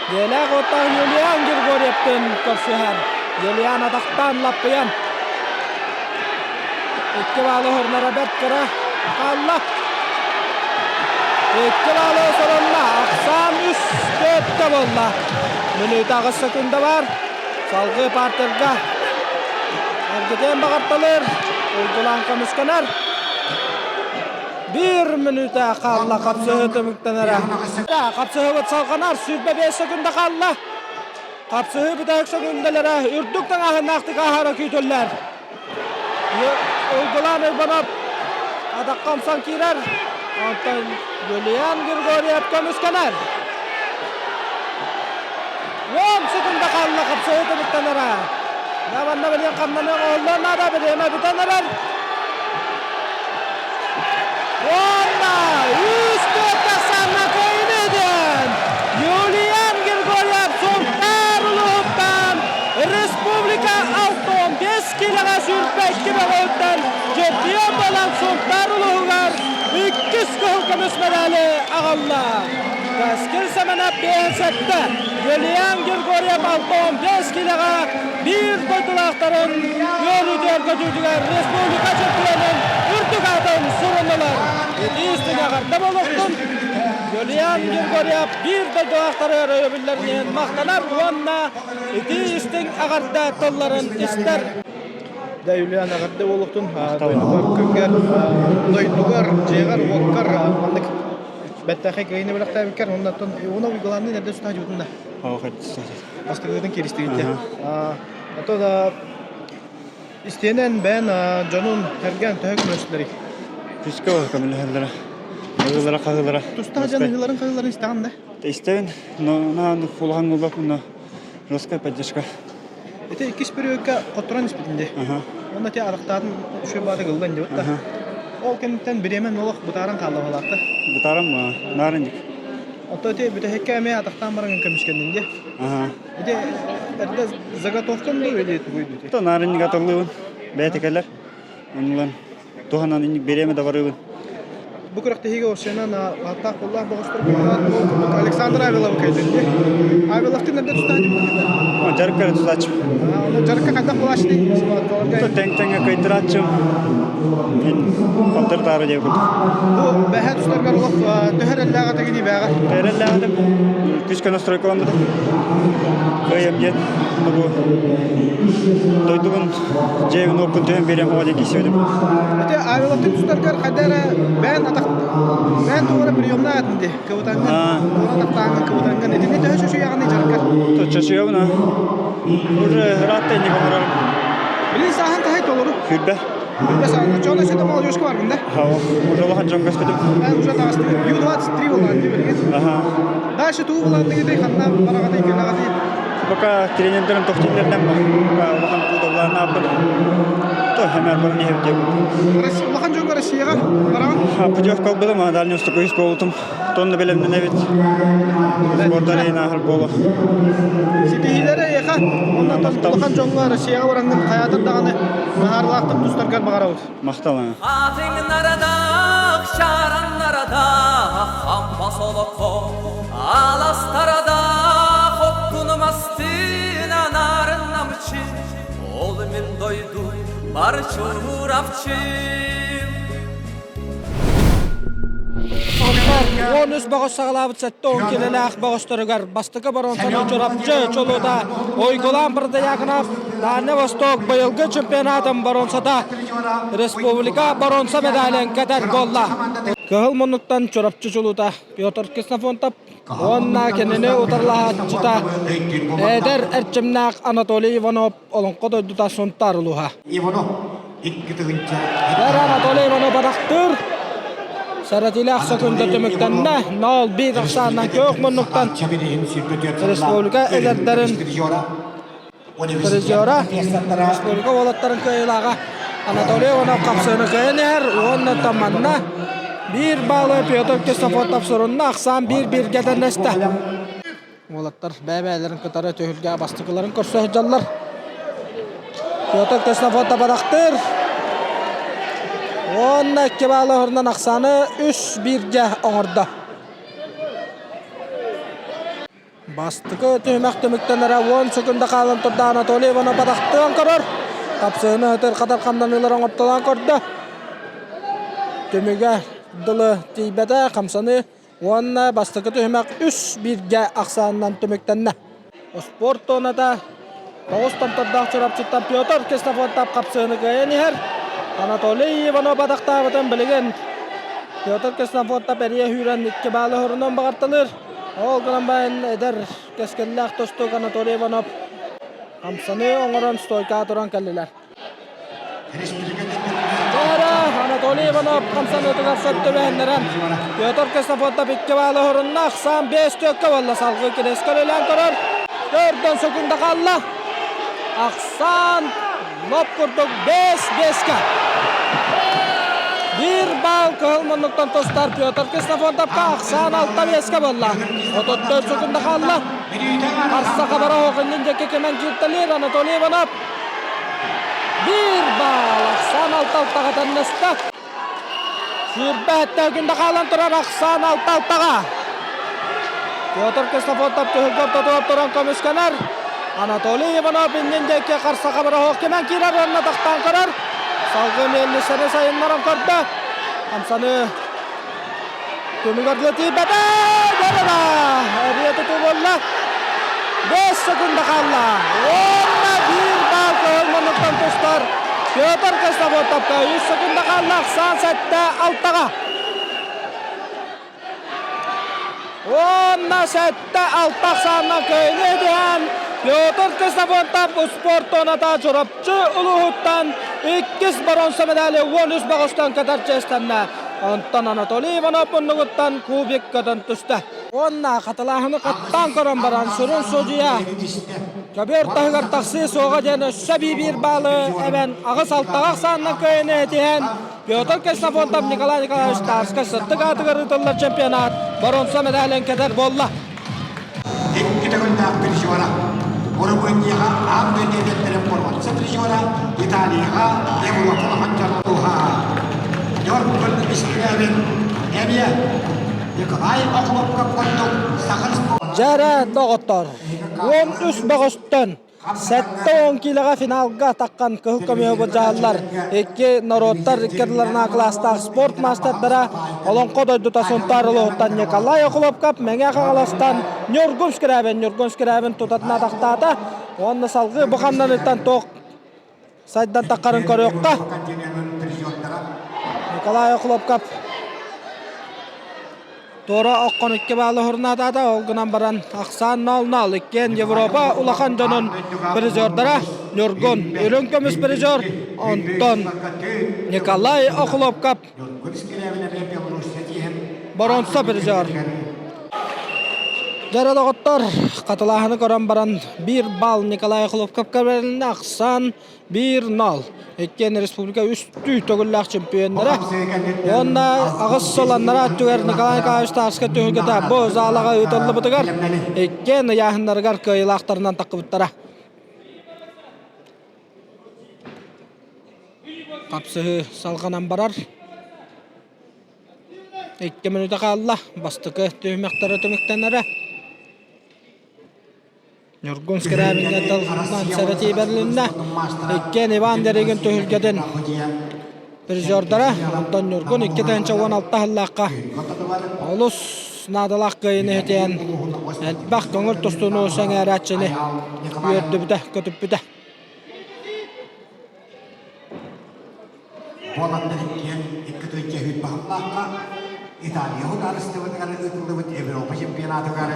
дьиэлээх уоттаах Юлиан Григорьевтыын көрсүһэр. Юлиан атахтаан лаппыйан икки баалы уһурунара бэрт кыра хаалла. Икки баалы сорунна. Ахсаан үс төрттө буолла. Мүнүүтэ аҕыс секунда бар. Салгыы партерга эргитиэн баҕарталыыр, уйгулаан көмүскэнэр. Биир мүнүүтэ хаалла хапсыһыы түмүктэнэрэ. Хапсыһыыбыт салҕанар, 25 секунда хаалла. Хапсыһыы бүтэһик секундалара үрдүк таҥааһыннаахтык ааһара күүтүллэр. Уйгулаан Уйбанов атахха умсан киирэр. Онтон Юлиан Григорьев көмүскэнэр. 10 секунда хаалла хапсыһыы түмүктэнэрэ. Манна билиэн хамнаны оҥоһуллуон наада бириэмэ бүтэн эрэр. Уонна үс төрт санна кыайыны Юлиан Григорьев Сунтаар улууһуттан республика 65 киилэҕэ сүүрбэ бөҕөттөн чемпион буолан Сунтаар улууһугар иккис кыһыл көмүс медали аҕалла. Каскил Семенов 57, Юлиан Григорьев 65 киилэҕэ биир дойдулаахтарын үөрүүтүгэр көтүүтүгэр республика чемпионун үрдүк аатын суруннулар. Итии эҕэрдэ буолуохтун! Юлиан Григорьев биир дойдулаахтары өйөбүллэринэн махтанар уонна итии истиҥ эҕэрдэ тылларын истэр. Да, Юлиан, эҕэрдэ буолуохтун. Дойдугар күҥҥэр, дойдугар, дьиэҕэр, уоккар маннык бэртээхэй кыайыыны бэлэхтээбиккэр уонна оттон уна уйгулаанныын эрдэ сутаа дьуутун да. Бастакытын кииристигит Ото да истиэнэн бэйэн дьонун кэргэн төһө көмөлөстүлэрий? Күүскэ көмөлөһөллөрө. Ыһыылара хаһыылара. Тустаах дьон ыһыыларын хаһыыларын истэҕин да? Истэбин, но наан улахан улахан но жесткая поддержка. Ити иккис периодка хотторон испитин дии. Онно ти арахтаатын үчүгэй баата ыллан дии да. Ол кэнниттэн бириэмэн олох бытааран хаалла баалаахта. Бытааран наарынник. Онто ити бүтэһиккэ эмиэ атахтаан баран көмүскэннин дии. Ити эрдэ заготовкан дуу или тугуй дуу? То наарынник атыллыбын. Бэйэтэ кэлэр. Оннулан туһанан инник бириэмэ да барыбын. Бу күрэхтэһиигэ Овсянан ааттаах куллаах бөҕөстөр курдук Александр Авиловы кэлдин дии. Авиловтын эрдэ тустааччы Дьарыкка эрэ тустааччым. Дьарыкка хайдах буолааччыный? Тэҥ-тэҥҥэ кыайтарааччым. Мин халтыр таары диэн курдук. Бу бэһэ тустаргар олох төһө эрэллээх этигиний бээҕэ? Эрэллээх этим. Күүскэ настройкаламмытым. Кыайым диэн. Бу дойдубун дьиэбин уоппун түһэн биэриэм оҕо диэн киирсибитим. Ити Авиловтын тустаргар хайда эрэ бэйэн атах бэйэн туора приемнаах этин дии. Кыбытаҥҥын, туора атахтааҥҥын кыбытаҥҥын. Итини төһө чочуйаҕыный дьарыккар? Чочуйабын а. Уже ыраатта инник оҥорорум. Билин сааһын хаһай толору? Хүрбэ. Хүрбэ сааһын. Чоно өссө да молодежка баргын да? Уже улахан дьон көспүтүм. Уже таҕыстыгыт. Ю-23 буоллаан дии билигин. Дальше тугу былаанныгытай ханна бараҕатай кэлэҕэтэй? Пока тренердэрим тохтуулларынан пока улахан куудаллаан ааппын. То хэмэр баран иһэбит диэбит. Улахан дьоҥҥо Россияҕа бараҕын? Путевка ылбытым, Дальний Восток үс буолбутум. Тонна бэлэмнэнэбит. Спорт арена аһар буолуо. Ситиһиилэри эйиэхэ уонна улахан дьоҥҥо Россияҕа бараҥҥын хайаатар даҕаны наһаарылаахтык тустаргар баҕарабыт. Махтал. Атыҥнарадах, чараннарадах, хампа солокко, аластарадах, оттунум астына нарын намчы, ол мин дойду бар чурапчым. 13 бөҕөс саҕалаабыт 70 килэлээх бөҕөстөрүгэр бастакы боруонсаны Чурапчы чулуута Уйгулаан Протояконов Дальний Восток быйылгы чемпионатын боруонсата республика боруонса медалын кэтэр буолла. Кыһыл муннуктан Чурапчы чулуута Петр Ксенофонтов уонна кинини утарылаһааччыта эдэр эрчимнээх Анатолий Иванов олоҥхо дойдута Сунтаар улууһа. Иванов 2 тыһыынча. Эдэр Анатолий Иванов бадахтыыр. Сэрэтиилээх сөкүндэ түмүктэннэ. 0-1 ахсаанынан күөх муннуктан республика эдэрдэрин призера, республика уолаттарын кыайыылааҕа Анатолий Иванов хапсыыны кыайан иһэр уонна манна биир баалы Петр Ксенофонтов сурунна ахсаан биир-бииргэ тэннэстэ. Уолаттар бэйэ-бэйэлэрин кытары түһүлгэ бастакыларын көрсө сылдьаллар. Петр Ксенофонтов бадахтыыр. Уонна икки баалы оһорунан ахсааны үс бииргэ оҥордо. Бастакы түһүмэх түмүктэнэрэ 10 секунда хаалан турда Анатолий Иванов бадахтыан көрөр. Хапсыһыны өтөр хатар хамнаныылар оҥортолоон көрдө. Түмүгэ дылы тиийбэтэ хамсаныы уонна бастакы түһүмэх үс бииргэ ахсаанынан түмүктэннэ. Спорт туоната тоҕус томтордоох Чурапчыттан Петр Ксенофонтов хапсыһыны кыайан иһэр. Анатолий Иванов бадахтаабытын билигин Петр Ксенофонтов эрийэ сүүрэн икки баалы хорунан баҕарталыыр. Ол гынан баран эдэр кэскиллээх тустуук Анатолий Иванов хамсаныы оҥорон стойкаҕа туран кэллилэр. Туора Анатолий Иванов хамсаныытыгар сөп түбэһиннэрэн Петр Ксенофонтов икки баалы оһорунна, ахсаан 5 түөккэ буолла. Салгыы кириэскэ үлэлээн көрөр. Төрдөн секунда хаалла. Ахсаан лоп курдук 5-5-ка. Биир баал кыһыл муннуктан тустар Петр Ксенофонтовка ахсаан 6-5-ка буолла. 34 секунда хаалла. Харса хабара оҕынньын диэки кимэн кииртэлиир Анатолий Иванов. Биир баал ахсаан алта алтаҕа тэннэстэ. Сүүрбэ күндэ хаалан турар ахсаан алта алтаҕа. Петр Ксенофонтов түһүлгэ ортотугар туран көмүскэнэр. Анатолий Иванов иннин диэки харса хабыраһыах кимэн киирэр уонна тахтаан көрөр. Салгыы миэллисэни сайыннаран көрдө. Хамсаныы түмүгэр дылы тиийбэтэ. Дөрөдө! Эрийэ тутуу буолла. 5 секунда хаалла. Уонна биир баал көһөл муннуктан тустар Петр Ксенофонтовка 3 секунда хаалла. Ахсаан сэттэ алтаҕа. Уонна сэттэ алта ахсаанынан кыайыыны түһэн Петр Ксенофонтов успуорт туоната Чурапчы улууһуттан иккис боруонса медали 13 бөҕөстөн кэтэр чиэстэннэ. Онтон Анатолий Иванов муннугуттан кубик көтөн түстэ. Уонна хатылааһыны хаттаан көрөн баран сүрүн судьуйа көбүөр таһыгар тахсыы суоҕа диэн өссө биир баалы эбэн аҕыс алтаҕа ахсаанынан кыайыыны этиһэн Петр Ксенофонтов Николай Николаевич Тарскай сырдык аатыгар ыытыллар чемпионат боруонса медалын кэтэр буолла. Икки төгүллээх призера, Румынияҕа аан дойду эдэрдэрин боруонса призера, Италияҕа Европа улахан дьоруоһа Ньургун Искрябин эмиэ Николай Охлопков курдук Саха Дьэрэ доҕоттор, 13 бөҕөстөн 70 киилэҕэ финалга таххан кыһыл көмүһү былдьаһаллар. Икки норуоттар икки ардыларына кылаастаах спорт маастардара Олоҥхо дойдута Сунтаар улууһуттан Николай Охлопков Мэҥэ Хаҥаластан Ньургун Скрябин Ньургун Скрябин тутатына атахтаата. Уонна салгыы бу хамнаныттан туох сайдан таххарын көрүөххэ. Николай Охлопков Туора оккон икки баалы хурнаатаата, ол гынан баран ахсаан 0-0 иккиэн Европа улахан дьонун призердара Ньургун үрүҥ көмүс призер, онтон Николай Охлопков боронса призер. Дьэ доҕоттор, хатылааһыны көрөн баран биир балл Николай Хлопковка бэрилиннэ, ахсаан 1-0. Иккиэн республика үстүү төгүллээх чемпионнара. Уонна аҕыс сыл аннараа өттүгэр Николай Николаевич Тарскай түһүлгэтэ бу залаҕа ыытыллыбытыгар иккиэн ыйааһыннарыгар кыайыылаахтарынан таххыбыттара. Хапсыһыы салҕанан барар. Икки мүнүүтэ хаалла. Бастакы түһүмэхтэрэ түмүктэнэрэ. Ньургун Скрябиҥҥа тылынан сэрэтии бэрилиннэ. Иккиэн Иван Дерегин түһүлгэтин призердара. Онтон Ньургун 2016 сыллаахха олус наадалаах кыайыыны иһитиэн элбэх көҥүл тустууну сэҥээрээччини үөрдүбүтэ, көтүппүтэ. Уолаттар иккиэн икки тыйча үһүт баһыллаахха Италия судаарыстыбатыгар ыытыллыбыт Европа чемпионатыгар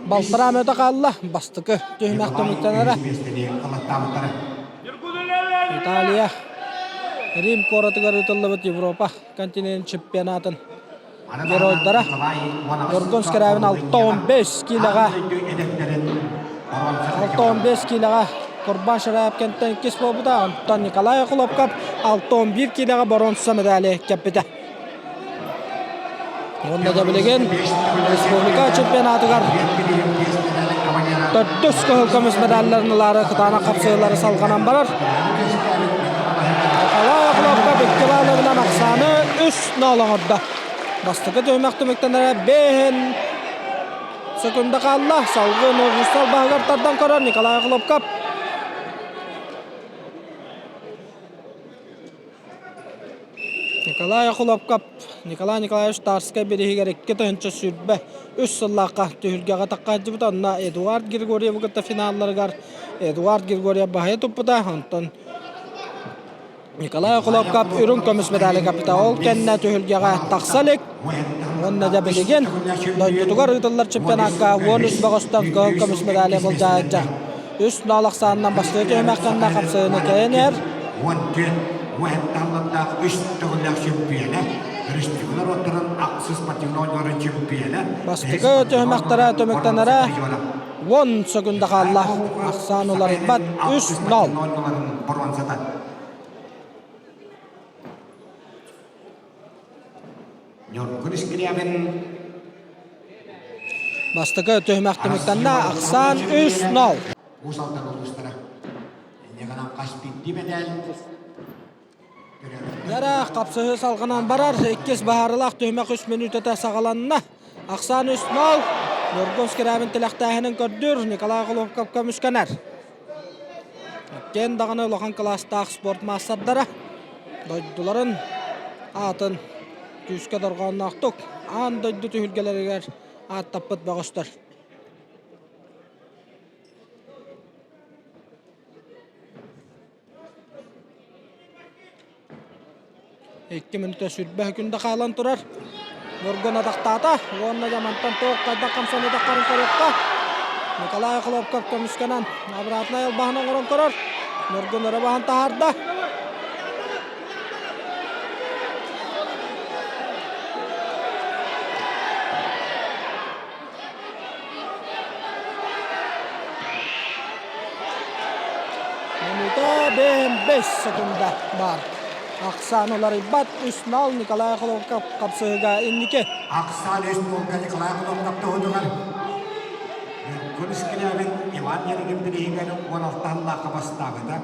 Балтараа мүнүүтэ хаалла. Бастакы түһүмэх түмүктэнэрэ. Италия Рим куоратыгар ыытыллыбыт Европа континент чемпионатын геройдара Ньургун Скрябин 6-15 киилэҕэ 6-15 киилэҕэ Курбан Шараевкентэн иккис буолбута. Онтон Николай Охлопков 6-11 киилэҕэ боруонса медали кэппитэ. Уонна да билигин республика чемпионатыгар төрдүс кыһыл көмүс медалларын ылаары кытаанах хапсыһыылары салҕанан барар. Николай Охлопков икки баалынан ахсааны үс ноол оҥордо. Бастакы түһүмэх түмүктэнэрэ бэһин секунда хаалла. Салгыы Нургустал баһыгар тардан көрөр Николай Охлопков. Николай Охлопков Николай Николаевич Тарскай бирииһигэр 2023 сыллаахха түһүлгэҕэ таххаһдьыбыта. Онно Эдуард Григорьевы кытта финалларыгар Эдуард Григорьев баһыйа туппута. Онтон Николай Охлопков үрүҥ көмүс медали капита. Ол кэннэ түһүлгэҕэ тахса илик. Уонна дьэ билигин дойдутугар ыытыллар чемпионакка 13 бөҕөстөн кыһыл көмүс медали былдьаайдьа. Үс ноол ахсаанынан бастакы түһүмэх кэннэ хапсыһыыны кэйэн иһэр. 14 уһэттааллардаах үс төгүллээх чөмпүйэнэ, өрөспүүбүлүкэ норуоттарын ахсыс спортивнай оонньууларын чөмпүйэнэ. Бастакы түһүмэхтэрэ түмүктэнэрэ 10 секунда хаалла. Ахсаан уларыйбат 3-0. Боруонсата. Ньургун Скрябин Бастакы түһүмэх түмүктэннэ. Ахсаан 3-0. Уус Алдан улуустара. Инньэ гынан хас биирдии мэтээл Дьэрэ, хапсыһыы салҕанан барар. Иккис баһаарылаах түһүмэх үс мүнүүтэтэ саҕаланна. Ахсаан 3-0. Ньургун Скрябин тилэхтээһинин көрдүүр. Николай Головков көмүскэнэр. Иккиэн даҕаны улахан кылаастаах спорт маастардара дойдуларын аатын күүскэ дорҕоонноохтук аан дойду түһүлгэлэригэр ааттаппыт бөҕөстөр. Икки мүнүүтэ сүрбэ күндэ хаалан турар. Нургун атахтаата уонна дьэ мантан туох хайдах хамсаныытахтарын көрүөххэ. Николай Хлопков көмүскэнэн обратнай албаһын оҥорон көрөр. Нургун өрө баһан таһаарда. Минута 5 секунда баар. Ахсаан уларыйбат 3-0 Николай Холовков хапсыһыга инники. Ахсаан үс нолга Николай Холовков туһутугар Ньургун Скрябин Иван Ярыгин бирииһигэр 16 сыллаахха бастаабыта,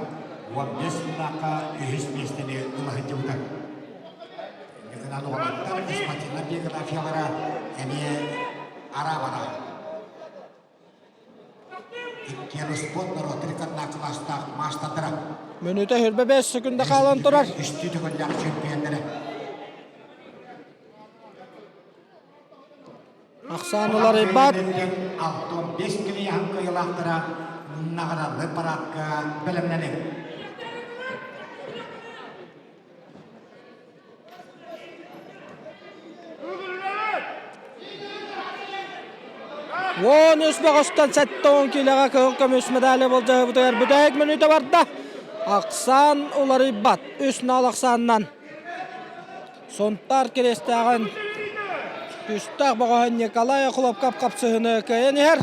15 сыллаахха үһүс миэстэни ыла сылдьыбыта. Инникинэн уолаттар спортивнай биографиялара эмиэ араабара. Иккиэн спорт норуоттар кылаастаах маастардара. Мүнүүтэ хүрбэ 5 секунда хаалан турар. Үстүү төгүллээх чемпионнары. Ахсаан уларыйбат. 65 килиэһин кыайыылаахтара наҕараллы параадка бэлэмнэниҥ. Уон үс бөҕөстөн 70 киилэҕэ кыһыл көмүс медали былдьаһыбытыгар бүтэһик мүнүүтэ барда. Ахсаан уларыйбат. Үс нал ахсаанынан Сунтаар Кириэстээҕин. Күүстээх бөҕөһө Николай Охлопков хапсыһыны кыайан иһэр.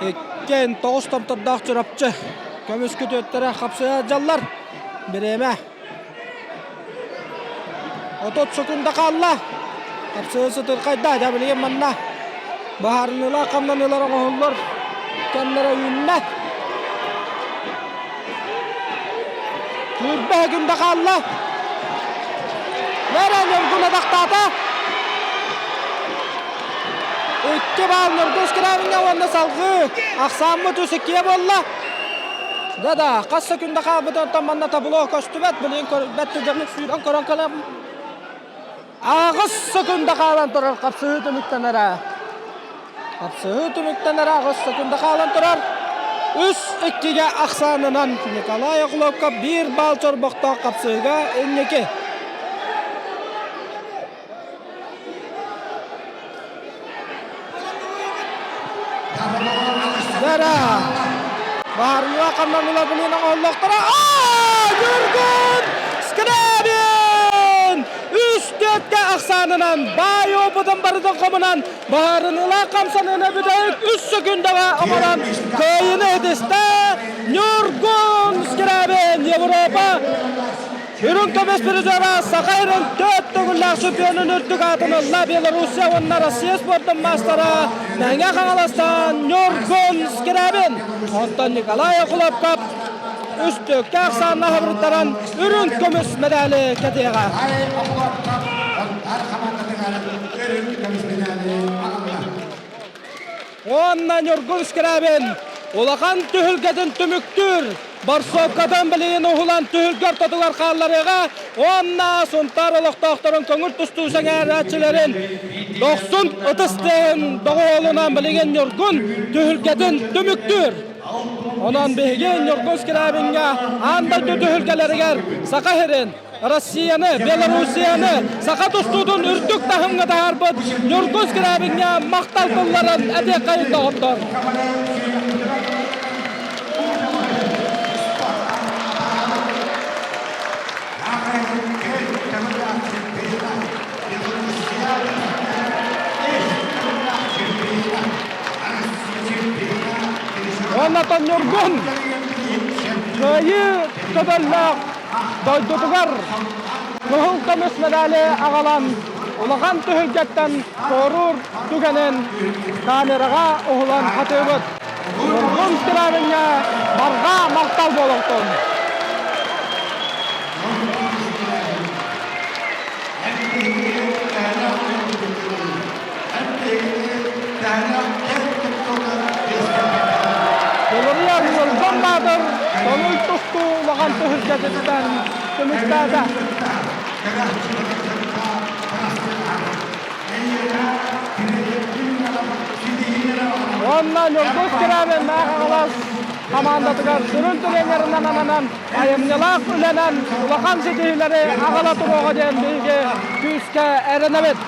Иккиэн тоҕус томтордоох Чурапчы көмүс күтүөттэрэ хапсыйа дьаллар. Бириэмэ 30 секунда хаалла. Хапсыһыы сытырхайда. Дьэ билигин манна быһаарыныылаах хамнаныылар оҥоһуллар кэмнэрэ үүннэ. Күүрбэ күндэ хаалла. Нэрэ Ньургун атахтаата. Икки баал Ньургун Скрябиҥҥа уонна салгыы ахсааммыт үс иккиэ буолла. Да-да, хас секунда хаалбыт онтон манна табло көстүбэт, билигин көрбөт түргэнник сүүрэн көрөн кэлэм. Аҕыс секунда хаалан турар хапсыһыы түмүктэнэрэ. Хапсыһыы түмүктэнэрэ аҕыс секунда хаалан турар. Үс иккигэ ахсаанынан Николай Охлопков биир баал чорбохтоох хапсыһыыга инники. Дара! Баарыйа хамнаныла билин оҥоһуллохторо. Аа! Юргун Скрябин! Үс төрткө ахсаанынан баай опытын барытын хомунан баһаарыныылаах хамсаныыны бүтэһик үс секундаҕа оҥорон кыайыыны итистэ Ньургун Скрябин Европа Үрүҥ көмүс призера Саха Ирин төрт төгүллээх чемпионун үрдүк аатын ылла Белоруссия уонна Россия спордун маастара Мэҥэ Хаҥаластан Ньургун Скрябин. Онтон Николай Охлопков үстүккэ ахсаанна хабырыттаран үрүҥ көмүс медали кэтиэҕэ. Уонна Ньургун Скрябин улахан түһүлгэтин түмүктүүр борсуопкатын билигин уһулан түһүлгэ ортотугар хаалларыаҕа уонна Сунтаар олохтоохторун көҥүл тустуу сэҥээрээччилэрин дохсун ытыс тыаһын доҕуһуолунан билигин Ньургун түһүлгэтин түмүктүүр. Онон биһиги Ньургун Скрябиҥҥа аан дойду түһүлгэлэригэр Саха сирин Россияны, Белоруссияны, саха тустуутун үрдүк таһымҥа таһаарбыт Ньургун Скрябиҥҥа махтал тылларын этиэххэйин доҕоттор. Уонна Ньургун кыайыы көтөллөөх дойдутугар кыһыл көмүс медали аҕалан улахан түһүлгэттэн туоруур түгэнин камераҕа уһулан хатыыбыт. Ньургун Скрябиҥҥа барҕа махтал буолуохтун! Долоруйар Ньургун Баатыр Тоҥуй тустуу улахан түһүлгэтиттэн түмүктээтэ. Уонна Ньургун Скрябин Мээх Хаҥалас хамаандатыгар сүрүн тренеринэн ананан айымньылаах үлэнэн улахан ситиһиилэри аҕала туруоҕа диэн биһиги күүскэ эрэнэбит.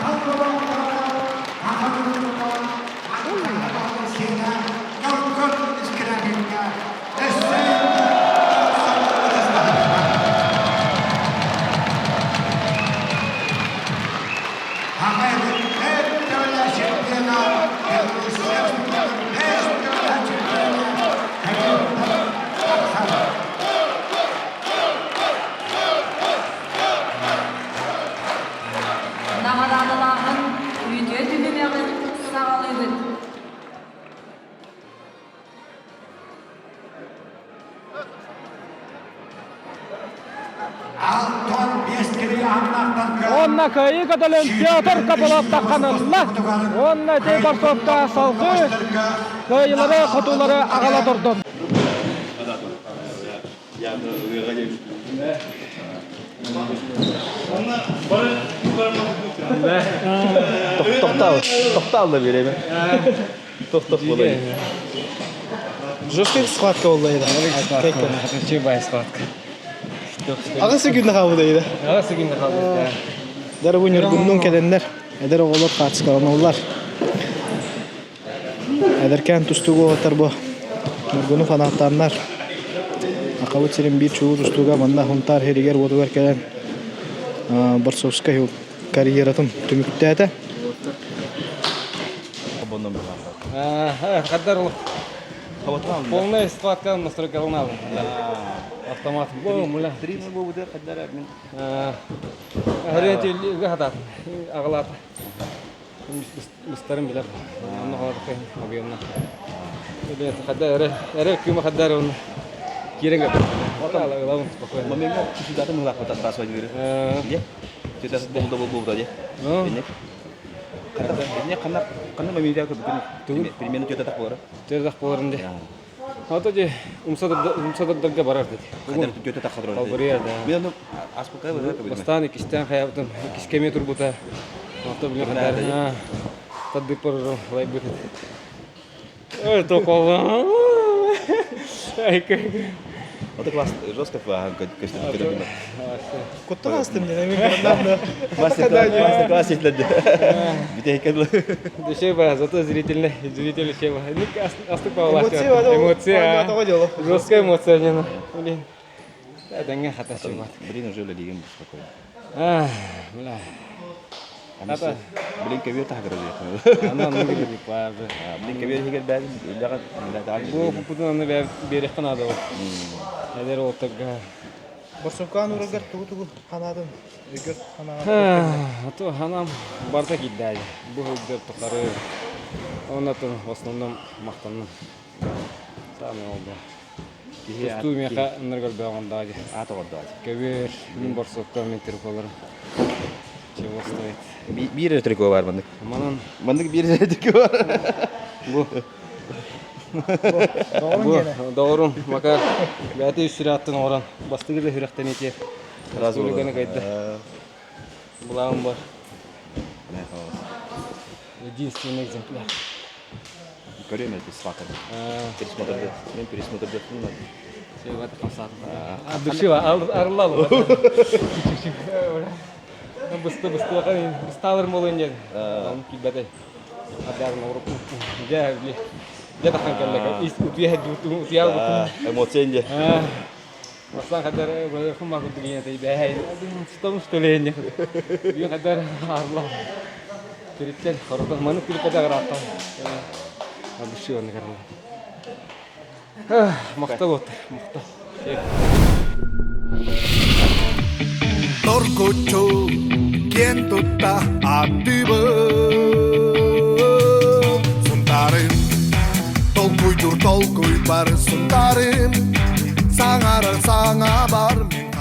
Наҕараадалааһын үтүө түһүмэҕин саҕалыыбыт. Уонна кыайыы көтөлүн Петр Копылов тахханылла. Уонна ити борсуопка салгыы кыайыылары, хотуулары аҕала турдун. Тохтаалла биэрэбин. Тохтох буолай. Жесткая схватка буолла Чубай схватка. Аҕыс күннэ хаалбыта иде. Аҕыс күннэ хаалбыта. Дары бу ньургуннун кэлэннэр эдэр оҕолор хаачыскаланаллар. Эдэркээн тустуугу уолаттар бу Ньургуну фанаттааннар. Сахабыт сирин биир чулуу тустууга манна Хунтаар сиригэр-уотугар кэлэн борцовскай карьератын түмүктээтэ. Полная схватка настройкалана. Автомат. Аҕалаата. Быстарын билэр. Онно холодокой объемна. Хадда эрэ эрэ күмэ хадда эрэ онно киирэн кэлбит. Ылабын спокойно. Момеҥҥа чучудатын мылаахпыт астаас ойдууру. Дьэ. Түтас бомда болбута дьэ. Инне. Инне ханна ханна мамида көрбүтүн. Примерно түөтатах болара. Түөтатах боларын дьэ. Ото дьэ умсадырдарга барар деді. Хадыр түөтатах хадыр. Албырыйар да. Мен ону аспыкка быһа көбүтүм. Бастаан иккистээн хайабытым иккис кэмиэ турбута. Ото биле хадar. Таддыппар лайбыт. Ой, тоқолла. Ото класс жестко көстүм. Куттан астым ден эми көрдüm. Мастер класс итлedi. Битейкен. Деше ба, зато зрительный, зрители ще ба. Астык павла. Эмоция, Эмоция. Жесткая эмоция, не Блин. Дәңге хата шымат. Блин, уже лигим спокойно. А, бля. Ата. Блин, кебер тахгыр же. Ана ну гири па. Блин, кебер хигер бәл, үләгә үләгә. Бу путун аны береккә надо. Әдер отыга. Борсукан урагар тугу-тугу ханадын. Өгөр ханаҕа. Ато ханам барда киддай. Бу өгдөр тухары. Оннан в основном мактанным. Самый oldu. Тустуу меха ыныргар бөҕөндаги. Ата гордаги. Көбөр, мин борсукка мен триколарым. Чего стоит? Биир трико бар мандык. Манан. Мандык биир трико бар. Бу. Бу доҕорум Макар бэйэтэ үс сүрэхтэн оҥорон бастыгы да сүрэхтэн ити республиканы кайда булаҕым бар единственный экземпляр Көрөм это сватер. Пересмотр. Мен пересмотр деп От души арылал. Бысты бысты бысталыр молын дед. Он кибәтәй. Адарны урып. Дә дә тахан кәлләк. Ис утия утия Эмоция инде. Бастан кадәр хумма күдүгенә тәй бәһәй. Стом что ли не. Бу кадәр арла. Тириттен хоротон маны күлкә дә карата. От души оны карла. Мактал вот, мактал. Торкучу, киэн тутта аттыбыт Сунтарым, толкуйдур толкуй бар Сунтарым, саҥарар саҥа бар мин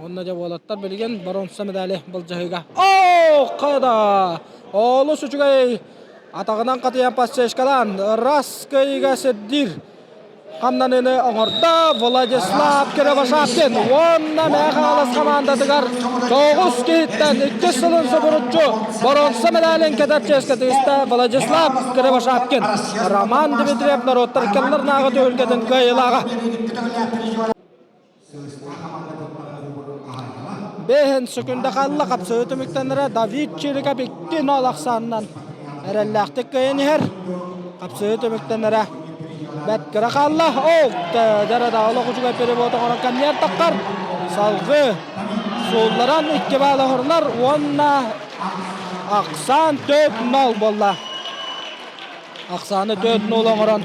Онно дьэ уолаттар билигин боруонса медали былдьаһыыга. Оо, хайда! Олус үчүгэй атаҕынан хатыйан подсечкалаан раз кыайыыга сирдиир хамнаныыны оҥордо Владислав Кривошапкин уонна Мэҥэ Хаҥалас хамаандатыгар тоҕус киһиттэн иккис сылын субуруччу боруонса медалин кэтэр чиэскэ тигистэ Владислав Кривошапкин Роман Дмитриев норуоттар иккиллэрнааҕы түһүлгэтин кыайыылааҕа. Бэһин сөкүндэ хаалла хапсыһыы түмүктэнэрэ Давид Чириков 2-0 ахсаанынан эрэллээхтик кыайан иһэр. Хапсыһыы түмүктэнэрэ бэрт кыра хаалла. Ол дьара да олох үчүгэй перевод оҥорон кэнниэр таххар. Салгыы суулларан икки баал оһорунар уонна ахсаан 4-0 буолла. Ахсааны 4-0 оҥорон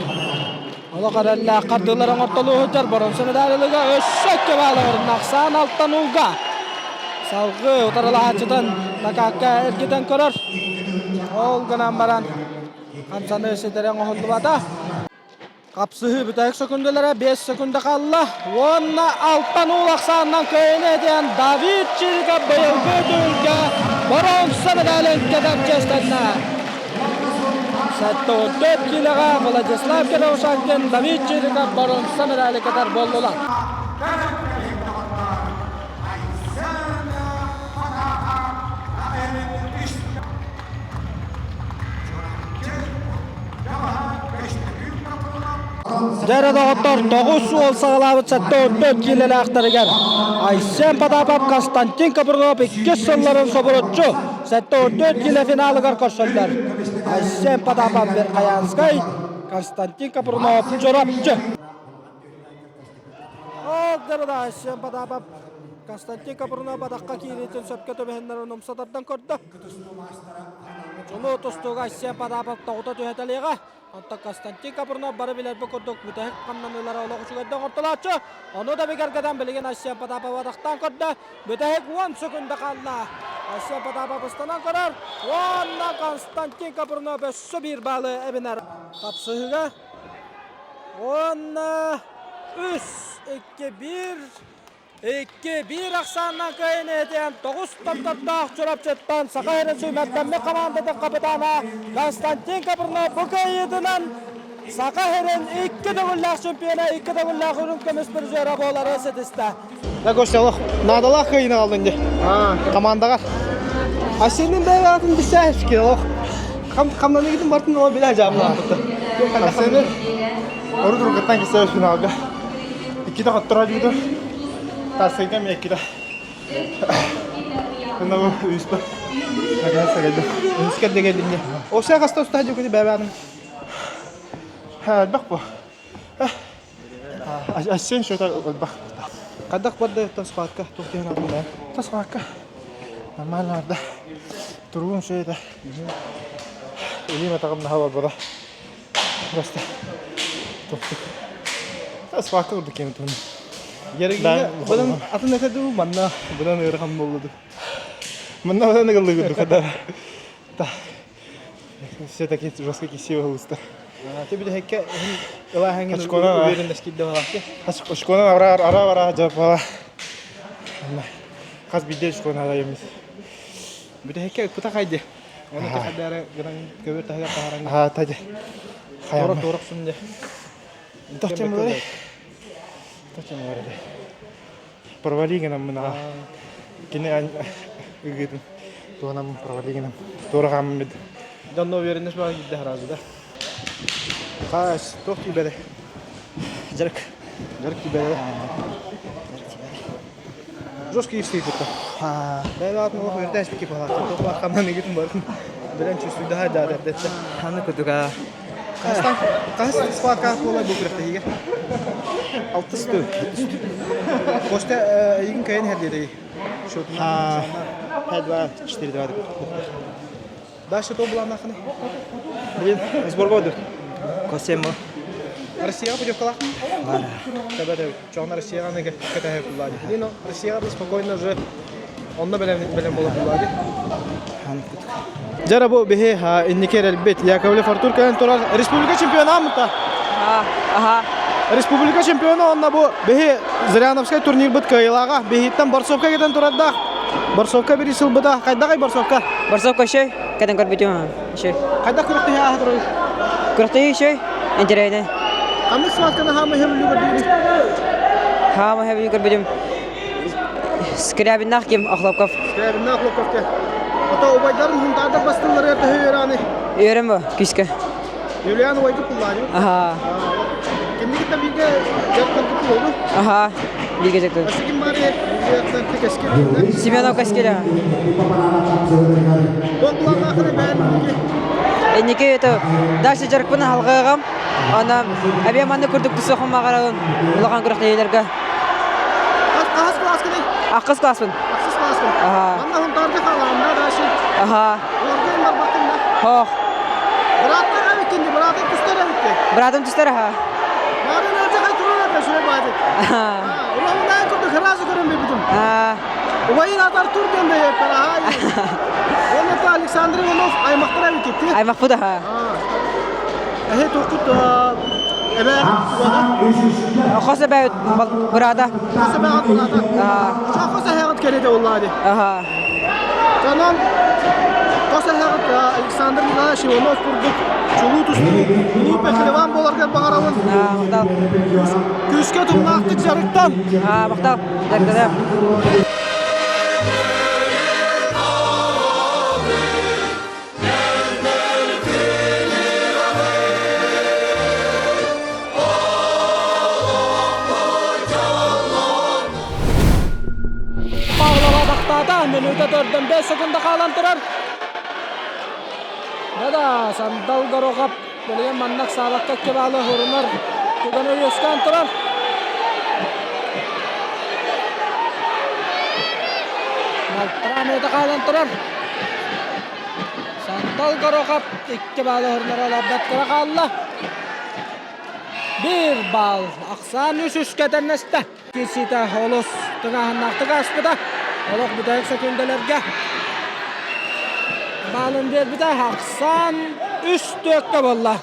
олох эрэллээх хардыылар оҥортолуу сылдьар боронсо медалилыга өссө икки баал оҥорун ахсаан алтан уулга салгыы утарылаһааччытын накакка эргитэн көрөр. Ол гынан баран хамсаныы ситэрэ оҥоһуллубата. Хапсыһыы бүтэһик сөкүндэлэрэ 5 сөкүндэ хаалла уонна алтан уул ахсаанынан кыайыны этиэн Давид Чириков быйылгы түһүлгэ боруонса медалин кэтэр чиэстэннэ. 74 киилэҕэ Владислав Кировшанкин Давид Чириков боруонса медали кэтэр буоллулар. Дьэ доҕоттор, тоҕус уол саҕалаабыт 74 киилэлээхтэригэр Айсен Потапов, Константин Копырнов иккис сылларын собуруччу 74 киилэ финалыгар көрсөллөр. Айсен Потапов Верхоянскай, Константин Копырнов Чурапчы. Дьэ да Айсен Потапов Константин Капрунов бадахха киириитин сөпкө түбэһиннэрэн умса тардан көрдө. Чулуу тустууга Айсен Потапов тоҕута түһэтэлиэҕэ. Онтон Константин Капрунов бары билэрбит курдук бүтэһик хамнаныылара олох үчүгэйдик оҥортолооччу. Ону да бигэргэтэн билигин Айсен Потапов атахтаан көрдө. Бүтэһик 10 секунда хаалла. Айсен Потапов ыстанан көрөр. Уонна Константин Капрунов өссө биир баалы эбинэр. Хапсыһыыга Уонна үс, икки, биир, икки, биир ахсаанынан кыайан этиэн тоҕус томтордоох Чурапчыттан Саха сирин сүүмэрдэммит хамаандатын капитана Константин Капрынов бу кыайыытынан Саха сирин икки төгүллээх чемпиона, икки төгүллээх үрүҥ көмүс призера буолары ситистэ. Да, Костя, олох наадалаах кыайыыны аҕаллын дии. Командаҕа. А сенин бэйэҕин билсээһички олох хамнаныгытын бартын ол билэ жаамнаахпыт. Арсены ору тургаттан кисэбит финалга. Иккитэ хоттора дьууту. Тасыйга мен иккитэ. Күнна бу үспэ. Наконец-то келдим. Үскер де келдим де. Оса хаста уста жукуни бэбэҕин. Элбэх бу. Айсен что-то элбэх. Хайдах барда схватка туох диэн аатын баар? Схватка. Нормально барда. Туругум все это. Илиим атаҕым наһаа барбата. Просто топтук. Схватка курдук киэн туһун. Ярыгина быдан атын этэ дуу манна быдан ыарахан буолла дуу. Манна быдан ыгыллыы курдук да. Все такие жестко красивые улуста. Ты бүтэһиккэ ылааһыҥҥын уверенность киирдэ балаакка. Очконан ара ара ара жапала. Хас биирдэ очконан арайымыз. Бүтэһиккэ ыкпыта хайды. Оны тахадары гынан көбөр таһыгар таһаран. Аа тажы. Тора торох сунде. Тохтем булары. Тохтем булары. Провали гынан мына. Кини ыгытын. Туонам провали гынан. Туора хааммыт. Донно уверенность баар киирдэ сразу да. Хаас, туох тиийбэтэ? Дьарык. Дьарык тиийбэтэ. Жесткий истей кытта. Бэйэ атын олох үөрдэ эспики палаата. Туох баар хамнан игитин барын билэн чувствуйдаһай да эрдэттэ. Аны кутуга. Хастан хас схватка буолай бу күрэхтэһиигэ? Алтыс түү. Костя эйигин кайын хердиэдэй? А, 5-2, 4-2 Дальше то была наханы. Блин, сборга өдүк. Косемо. Россияға путевкалах? Тебе де чоғна Россияға неге кәтәһе куллады. Но Россияға спокойно уже онно белем белем боло куллады. Жара бу биһи инники эрэлбит Яковлев Артур кэлэн турар республика чемпиона мыта. Аха. Республика чемпиона онна бу биһи Зыряновскай турнирбыт кыайылааҕа биһиттэн борцовка кетен турардаах. Борцовка бири сылбыта хайдагай борцовка? Борцовка еще кэтэн көрбүтүм еще. Хайдах күрэхтэһи ааһа турар? Күрэхтэһи еще интэриэһинэй. Ханнык схватканы хаама хэвлүү көрдүгүт? Хаама хэвлүү көрбүтүм. Скрябиннаах ким Охлопков. Скрябиннаах Охлопков Ото убайдарын хунтаардар бастылларыгар төһө үөраны? Үөрем бу күүскэ. Юлиан убайгы пуллааню. Аха. Кимнигиттен бииргэ дьарыктан болду? Аха. Бииргэ дьарыктан. Өссө ким баар бииргэ Кэскил? Семенов Кэскил. Ол булааннаахыны бэйэн Инники это дальше дьарыкпын алҕыаҕым. Ана эбиэ манны курдук тусуохум маҕарабын улахан күрэхтэһиилэргэ. Хас класскыный? Ахсыс класспын. Ахсыс класспын. Аха. Манна хунтаарга хаалаанна дальше. Аха. Олорго барбаккын да? Хоох. Бырааттар эбиккин ди, быраатың түстер эбикки. Быраатым түстер аха. Марын өлжахай турар эбе сүрэ баадык. Улахуннаан курдук сразу көрөн бибитим. Убайын аты Артур диэн бэйэппэр аха. Ол это Александр Иванов аймактар эбиккитти. Аймакпыт аха. Эһи тухкут эбэ Хос эбэ быраата. Хос эбэ быраата. Хос эһэҕит кэлиде уллаadi. Аха. Онон хос эһэҕит Александр Николаевич Иванов курдук чулуу тустуу улуу пехлеван буоларгар баҕарабын. Күүскэ тумнаахтык дьарыктан. Махтал. Дьарыктаныам. Павлова бахтаата, мүнүүтэ төрдөн 5 секунда хаалан турар. Да-да, Сандал Горохов билигин маннык саалакка кибаалы хурунар түгэн үөскээн турар. Балтараа мүнүүтэ хаалан турар. Сандал Горохов икки баалы уһурунара олорбот хаалла. Биир баал ахсаан үс үскэ тэннэстэ. Киирсиитэ олус тыҥааһыннаахтык ааспыта. Олох бүтэһик сөкүүндэлэргэ баалын биэрбитэ. Ахсаан үс түөккэ буолла.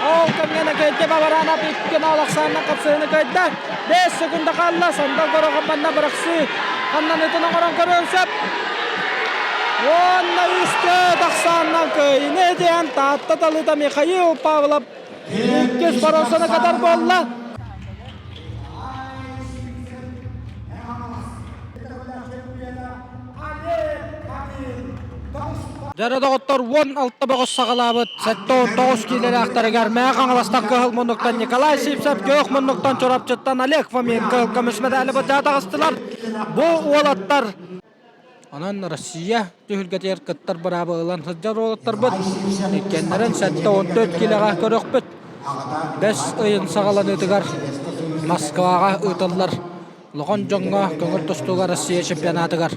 Ол кэмҥэ Накыйдьа Бабаранов икки наал ахсаанынан хапсыһыыны кыайда. 5 секунда хаалла. Сандал Горохов манна бырахсыы ханнаныытын оҥорон көрүөн сөп. Уонна үстэ тахсааннан кыайыыны диэн Таатта талыыта Михаил Павлов иккис боруонсаны катар буолла. Дьэрэ доҕоттор 16 бөҕөс саҕалаабыт 79 киилэлээхтэригэр Мэҥэ Хаҥаластан кыһыл муннуктан Николай Сивцев, күөх муннуктан Чурапчыттан Олег Фомин кыһыл көмүс медали быдьаа таҕыстылар. Бу уолаттар Онон Россия түһүлгэтигэр кыттар быраабы ылан сылдьар уолаттарбыт иккиэннэрин 74 киилэҕэ көрүөхпүт. Бэс ыйын саҕаланыытыгар Москваҕа ыытыллар улахан дьоҥҥо көҥүл тустууга Россия чемпионатыгар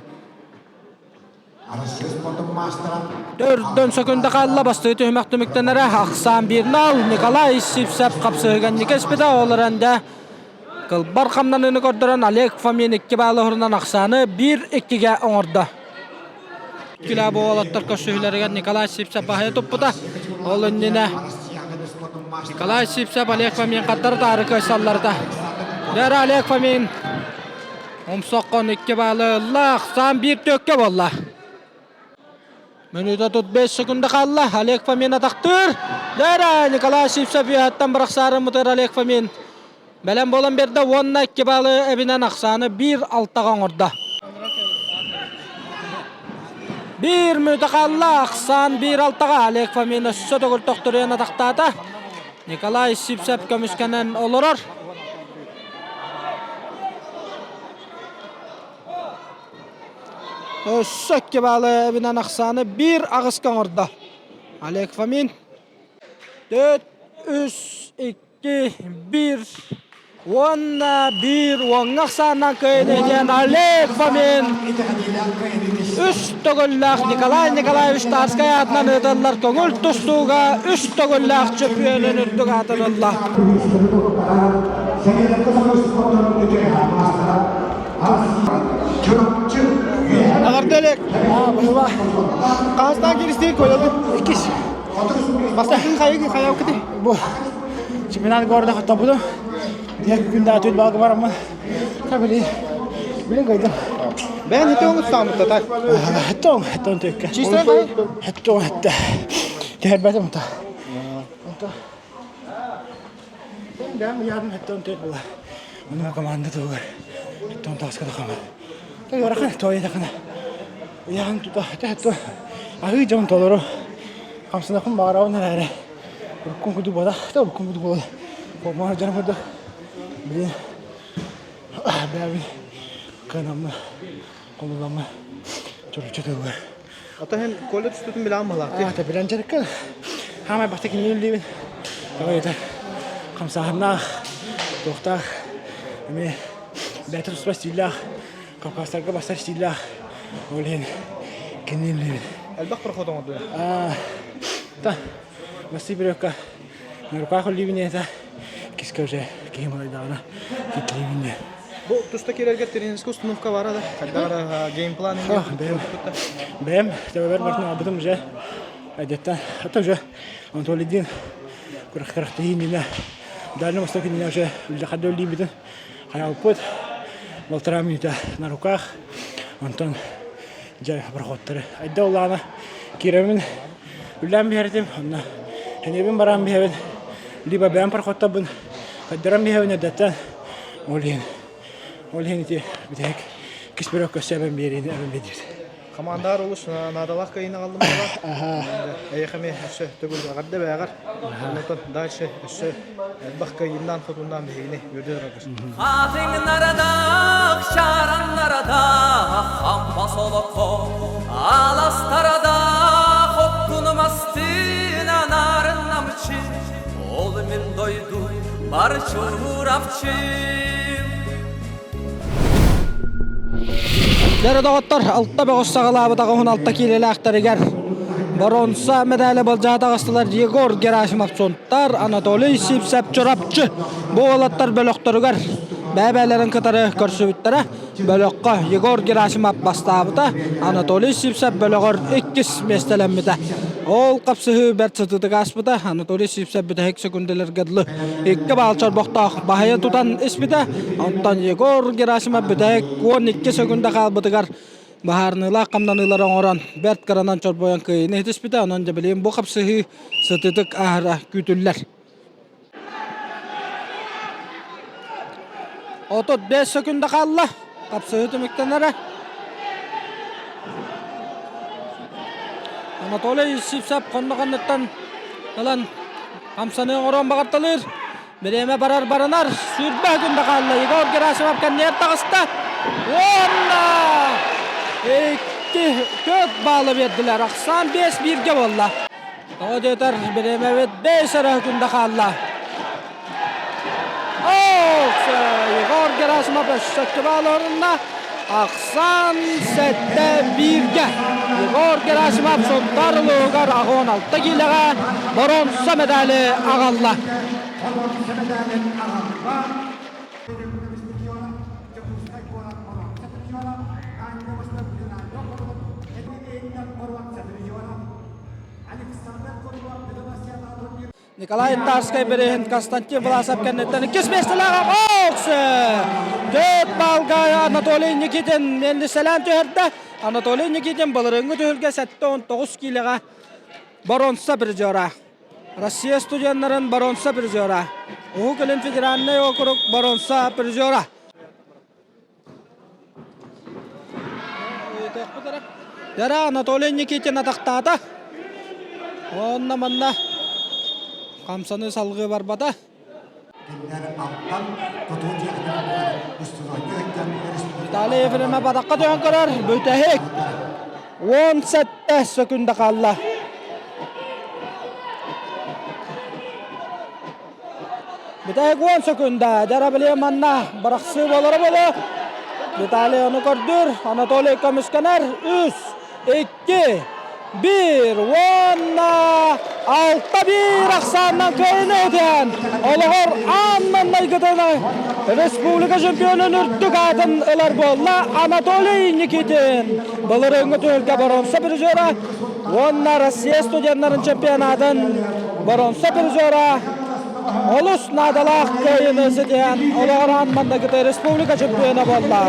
Төрдөн сөкүндэ хаалла бастыы түһүмэх түмүктэнэрэ ахсаан биир нал Николай Сивцев хапсыһыган кэспитэ ол эрэн дэ кылбар хамнаныыны көрдөрөн Олег Фомин икки баалы уһурунан ахсааны биир иккигэ оҥордо. Килэ буолаттар көрсүһүүлэригэр Николай Сивцев баһыйа туппута. Ол иннинэ Николай Сивцев Олег Фомин хаттары таары кыайсалларыта. Дэр Олег Фомин Умсоххон икки баалы ылла, ахсаан биир төккө буолла. Мүнүүтэ тут 5 секунда хаалла. Олег Фомин атахтыыр. Дэрэ Николай Сивцев үөһэттэн бырахсаарын мутыр Олег Фомин. Бэлэм буолан берде уонна икки баалы эбинэн ахсааны биир алтаҕа оҥордо. Биир мүнүүтэ хаалла, ахсаан биир алтаҕа. Олег Фомин өссө төгүл тохторуйан атахтаата. Николай Сивцев көмүскэнэн олорор. Өссө икки баалы эбинэн ахсааны биир аҕыска оҥордо. Олег Фомин. Төрт, үс, икки, биир уонна биир уоҥҥа ахсаанынан кыайыыны диэн Олег Фомин үс төгүллээх Николай Николаевич Тарскай аатынан ыытыллар көҥүл тустууга үс төгүллээх чөмпүйүөнүн үрдүк аатын ылла. Аҕарда Олег. Хаһыстаан киристиир коялы. Иккис. Бастакы хайы хайаукыты. Бу чемпионат города хоттобуду. Диэк күндэ түл балгы бараммын. Табили. Билин кайдым. Бэйэн хэтэ оҥут таамытта так. Хэтэ хэтэ төккө. Чистен кай? Хэтэ хэтэ. Тэһэрбэтим та. Онто. Бэм ярым хэтэ төк була. Уну команда тугар. Хэтэ таска да хамар. Та ярахан тойы тахана. Яхан тута хэтэ хэтэ. Аһыы дьон толору. Хамсанахын баарабын эрэ. Уруккун куду бода. Та уруккун куду бода. Помар дьон курдук. Блин. Бэбин кынаммы хомуламмы чороччу тыллар. Ата һэн Коля түстүтүн билэҕин баһылаах. Ата билэн дьарыккын. Хаамай баста кинини үллүүбүн. Тоҕо этэр хамсааһыннаах, туохтаах, эмиэ бэйэтэ туспа стиллээх, Кавказтарга бастар стиллээх. Ол иһин кинини үллүүбүн. Элбэх проход оҥордула. Та Басты бирөккө на руках үллүүбүн это киска уже киһи малайдаҕына китлиибин Бу туста киирэргэ тренерская установка бара да? Хайдах геймплан Бэйэм бэйэм төбөбөр бартын албытым уже әдеттен это уже Анатолийдин күрэхтэһии иннинэ Дальнем Востоке иннинэ уже үллэхэрдэ үллиибитин хайалпыт полтора минута на руках онтон дьэ проходтары айда улаана киирэбин үлээн биһэритим онно эниэбин бараан биһэбин либо бэйэм проходтарбын хайдаран биһэбин эрдэттэн ол иһин ол иһин ити бүтэһик киспирок көссө эбэн биэриини эбэн биэрдибит Командаҕар олус наадалаах кыайыыны аҕаллым буолла. Эйиэхэ эмиэ өссө төгүл эҕэрдэ бээҕэр. Онтон дальше өссө элбэх кыайыыннаан хотуннаан биһигини үөрдэ тураргар. Хатыҥнарадаах, чараннарадаах, хампа солоко, аластарадаах, оттунум астын анарын намчы, ол мин дойду бар чурапчым. Дьэ доҕоттор, алта бөҕөс саҕалаабыт 86 киилэлээхтэригэр боруонса мэдээлэ былдьаһа таҕыстылар Егор Герасимов Сунтар, Анатолий Сивцев Чурапчы бу уолаттар бөлөхтөрүгэр бэйэ-бэйэлэрин кытары көрсүбүттэрэ. Бөлөххө Егор Герасимов бастаабыта, Анатолий Сивцев бөлөҕөр иккис миэстэлэммитэ. Ол хапсыһыы бэрт сытыытык ааспыта. Анатолий Сивцев бүтэһик секундаларга дылы икки баал чорбохтоох баһыйа тутан испитэ. Онтон Егор Герасимов бүтэһик 12 секунда хаалбытыгар баһаарыныылаах хамнаныылары оҥорон бэрт кыранан чорбойон кыайыыны ситиспитэ. Онон дьэ билигин бу хапсыһыы сытыытык ааһара күүтүллэр. 35 секунда хаалла. Хапсыһыы түмүктэнэрэ. Анатолий Сивцев хонно-хоннуттан ылан хамсаныы оҥоруон баҕарталыыр. Бириэмэ барар баранар. Сүүрбэ секунда хаалла. Егор Герасимов кэннигэр таҕыста. Уонна икки төрт баалы биэрдилэр. Ахсаан биэс бииргэ буолла. Тоҕо диэтэр бириэмэбит бэс эрэ секунда хаалла. Егор Герасимов өссө баал орунна. Ахсаан сэттэ бииргэ. Егор Герасимов Сунтаар улууһугар 16 киилэҕэ боруонса медали аҕалла. Николай Тарскай бирииһин Константин Власов кэнниттэн иккис миэстэлээх Окс! Төрт балга Анатолий Никитин мэллисэлээн түһэрдэ. Анатолий Никитин былырыыҥҥы түһүлгэ 79 киилэҕэ боруонса призера. Россия студеннарын боруонса призера. Уһук Илин федеральнай округ боруонса призера. Дара Анатолий Никитин атахтаата. Онно манна хамсаны салгыы барбата. Виталий Ефремов атахха түһэн көрөр. Бүтэһик 17 секунда хаалла. Бүтэһик 10 секунда. Дьара билиэ манна бырахсыы буолара буолуо. Виталий ону көрдүүр. Анатолий көмүскэнэр. Үс, икки, биир уонна алта биир ахсаанынан кыайыыны өтөөн олоҕор аан маҥнайгытын республика чемпионун үрдүк аатын ылар буолла Анатолий Никитин. Былырыыҥҥы түһүлгэ боруонса призера уонна Россия студеннарын чемпионатын боруонса призера олус наадалаах кыайыыны ситиһэн олоҕор аан маҥнайгыта республика чемпиона буолла.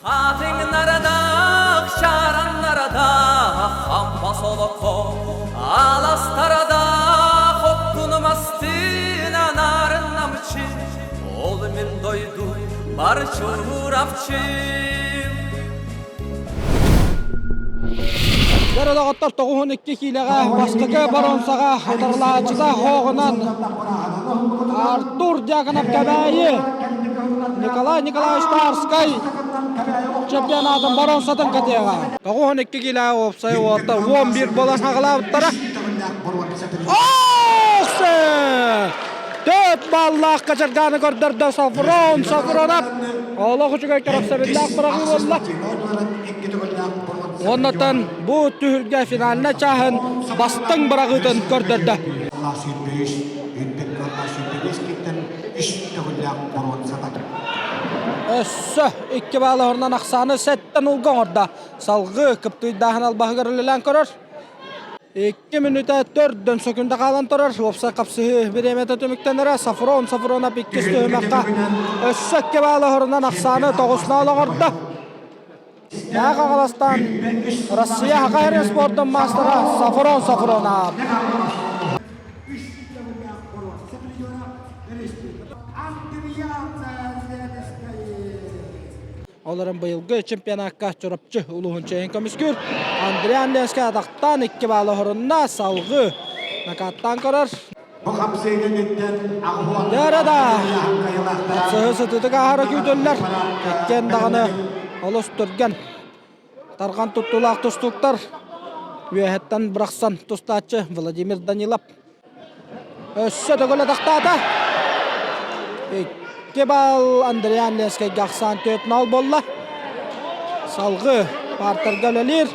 Хатыҥнарадах, чараннарадах, хампа солоко, аластарадах, оттунум астына нарын намчы, ол мин дойду бар чурапчым. Дьэ доҕоттор 92 киилэҕэ бастакы боруонсаҕа утарылааччыта хоҕунан Артур Дьяконов Кэбээйи Николай Николаевич Тарскай чемпионатын боруонсатын кэтиэҕэ. 92 киилэҕэ уопсай уолаттар 11 буолан хаҕылаабыттара. Төрт баллаах качаргааны көрдөрдө Софрон Софронов. Олох үчүгэй кэрэхсэбиллээх быраҕыы буолла. Уоннатан бу түһүлгэ финальнай чааһын бастыҥ быраҕыытын көрдөрдө. Өссө икки баалы орунан ахсааны сэттэн улга оҥордо. Салгыы кыптыыйдааһын албаһыгар үлэлээн көрөр. Икки мүнүүтэ төрдөн сөкүндэ хаалан турар. Уопсай хапсыһыы бириэмэтэ түмүктэнэрэ. Сафрон Сафронов иккис түһүмэххэ өссө икки баалы оһорунан ахсааны тоҕусна олоҕордо. Мээх Аҕаластан Россия Саха спордун маастара Сафрон Сафронов. Олорон быйылгы чемпионакка Чурапчы улууһун чэйин көмүскүүр. Андриан Ленскэй атахтаан икки баалы оһорунна, салгыы накаттаан көрөр. Дьэ да сыһы сытытык аһара күүтэллэр. Иккиэн даҕаны олус түргэн тарҕан туттулаах тустууктар. Үөһэттэн бырахсан тустааччы Владимир Данилов Өссө төгүл атахтаата. Икки балл Андриан Ленскэйгэ ахсаан 4-0 буолла. Салгыы партерга үлэлиир.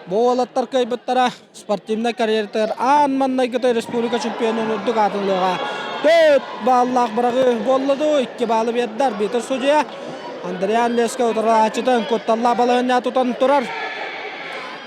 Бу уолаттар кыайбыттара спортивнай карьератыгар аан маҥнайгыта республика чемпионун үрдүк аатын ылыаҕа. 4 бааллаах быраҕыы буолла дуу, 2 баалы биэрдэ арбитр судьуйа. Андриан Леска утарылааччытын кутталлаах балаһыанньа тутан турар.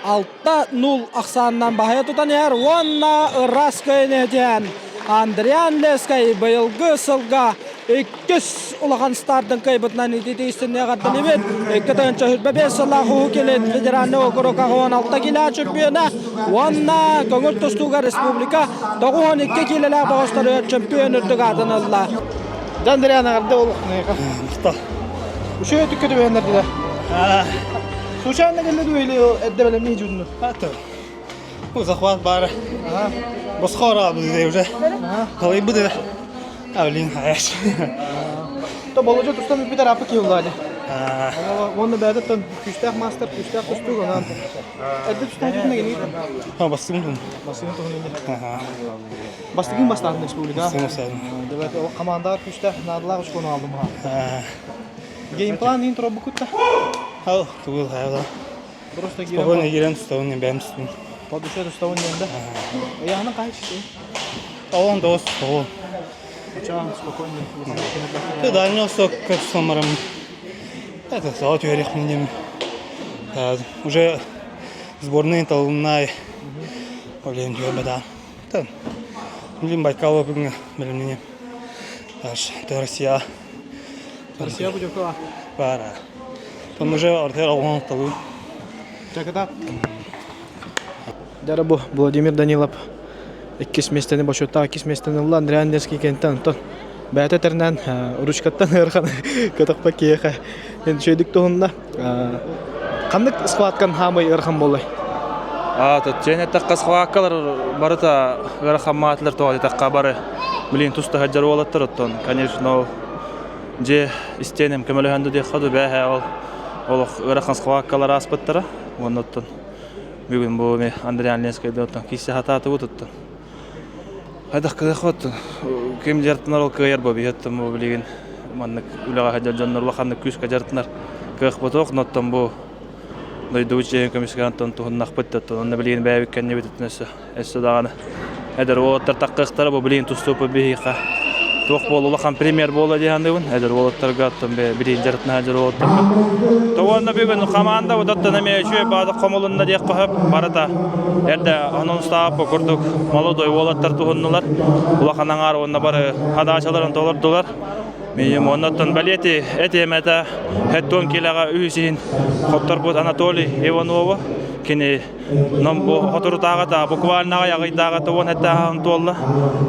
6-0 ахсаанынан баһыйа тутан иһэр уонна ыраас кыайыыны этиһэн Андриан Лескай быйылгы сылга иккис улахан стартын кыайбытынан итити истинниэ эҕэрдэлиибит. 2025 сыллаах Уһук Илин федеральнай округ 16 килэ чемпиона уонна көҥүл тустууга республика 92 киилэлээх бөҕөстөрүгэр чемпион үрдүк аатын ылла. Андриан эҕэрдэ буолуохтун Махтал. Үчүгэй түккэ түбэһэннэрдилэр. Случайно кэллэ дуу или эрдэ бэлэмнии дьунну? Ну, захват бары. Босхо ораабы уже. Халайбыт А, блин, аяш. То боложо тустан бүппүт арапы киһи Уонна бэйэтэ күүстээх мастер, күүстээх тустуук онон. Эрдэ тустан түһүнэ гини. А, бастыгын туһун. Бастыгын туһун инде. Бастыгын бастаатын республика. Бастыгын бастаатын. Дебет ол командаҕа күүстээх наадалаах очкону алдым ха. Геймплан интро букутта. Ал, тугул хайла. Просто Спокойно киирэн тустабын, бэйэм тустабын. По душе тустабын диэн да. Ыйааһынын хаһы чистый? 19 тоҕо. Очаан спокойно. Ты дальний восток как самарам. Это саа түһэрих минем. Уже сборные талынай. Блин, бада. Там. Блин, Байкал бүгүн билимнине. Аж Россия. Россия путевка. Бара. Там уже артер алган талу. Чаката. Дара бу Владимир Данилов иккис миэстэни бочуоттаах иккис миэстэни ылла Андрей Андерский кэнтэн онтон бэйэтэ этэринэн ручкаттан ыарахан көтөхпөт киһиэхэ үчүгэйдик туһунна ханнык схваткан хаамай ыарахан буоллай Аата чээн эттэххэ схваткалар барыта ыарахан маатылар тоҕо диэтэххэ бары билигин туста сылдьар уолаттар оттон конечно дьиэ истиэнэм көмөлөһөн да диэххэ дуу бээһээ ол олох ыарахан схваткалар ааспыттара уонна оттон бүгүн бу Андриан Ленскайда оттон киирсэ сатаатыбыт оттон хайдах кыах оттон ким дьартынар ол кыайар бу биһиэттэн бу билигин маннык үлэҕэ сылдьар дьоннор улаханнык күүскэ дьартынар кыахпыт суох оттон бу дойдубут чиэһин көмүскээн туһуннахпыт оттон онно билигин бэйэбит кэннибититтэн өссө Өссө даҕаны эдэр уолаттар таххыахтара бу билигин тустууппут биһиэхэ туох буола улахан премьер буола дии саныыбын. Эдэр уолаттарга оттон билигин дьарытына сылдьар уолаттарга. То уонна бүгүн команда оттон эмиэ үчүгэй баадах хомулунна диэххэ сөп. Барыта эрдэ анонстаабыт курдук молодой уолаттар туһуннулар. Улахан аҥаар уонна бары хадаачаларын толордулар. Минимум оннуттан бэлиэти этиэм этэ 70 килоҕа үһүс иһин хотторбут Анатолий Иванова кини Онон бу соторутааҕыта буквально аҕыйдааҕыта 17 туолла.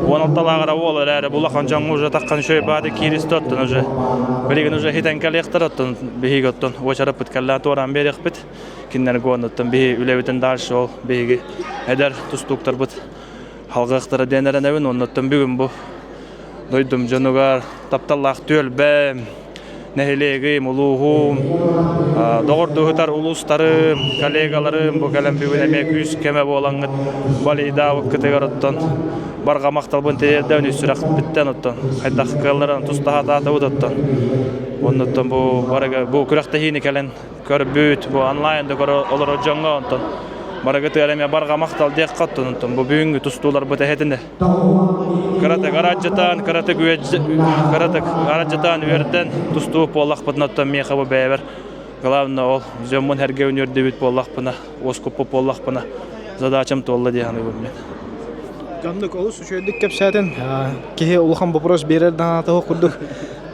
16-лааҕыра уол эрээри бу улахан дьоҥҥо уже таххан үчүгэй баады кииристи оттон уже билигин уже хитэн кэлиэхтэр оттон биһиги оттон уочараппыт кэллээн туораан биэриэхпит. Кинилэргэ оннуттан биһи үлэбитин дальше ол биһиги эдэр тустууктарбыт халҕыахтара диэн эрэнэбин. Оннуттан бүгүн бу дойдум дьонугар тапталлаах түөлбэм, нэһилиэгим, улууһум, доҕордуһутар улуустарым, коллегаларым бу кэлэн бүгүн эмиэ күүс кэмэ буолаҥҥыт балийдаабыккытыгар оттон барҕа махталбын тириэрдэбин үс сүрэхпиттэн оттон хайдах кыалларын тустаһатаатыбыт оттон оннуттан бу барыга бу күрэхтэһиини кэлэн көрбүт бу онлайн да көрө олорор дьоҥҥо онтон барыгытыгар эмиэ барҕа махтал диэххэ оттон онтон бу бүгүҥҥү тустууларбыт эһэтинэ Кыратык араадьытаан, кыратык кыратык араадьытаан үөрдэн тустуу буоллахпытына оттон миэхэ бу бэйэбэр главное ол дьоммун эргэбин үөрдүбүт буоллахпына, уоскуппут буоллахпына задачам туолла дии саныыбын мин. Дьоннук олус үчүгэйдик кэпсээтин. Киһи улахан вопрос биэрэр да суох курдук.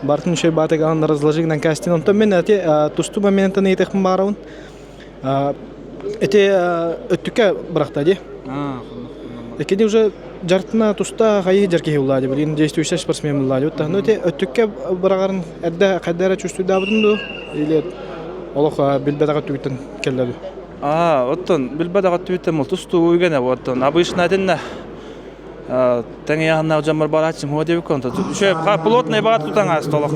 Бартын үчүгэй баатыгаан разложи гынан кэстин. Онтон мин эти тустуу моментын ыйытыахпын баарабын. Ити өттүккэ бырахта дии. Икини уже жартына туста хайы жар киһи улаа дии. Билигин действующий спортсмен улаа дии. Ну ити өттүккэ быраҕарын эрдэ хайда эрэ чувствуйдаабытын дуу или олох билбэтэх өттүгүттэн кэллэ дуу? Аа, оттон билбэтэх өттүгүттэн мол тустуу үгэнэ оттон обычно этиннэ тэҥийаһыннаах дьоммор барааччым хуа диэбиккэ онтон үчүгэй плотный баҕар тутаҥаас толох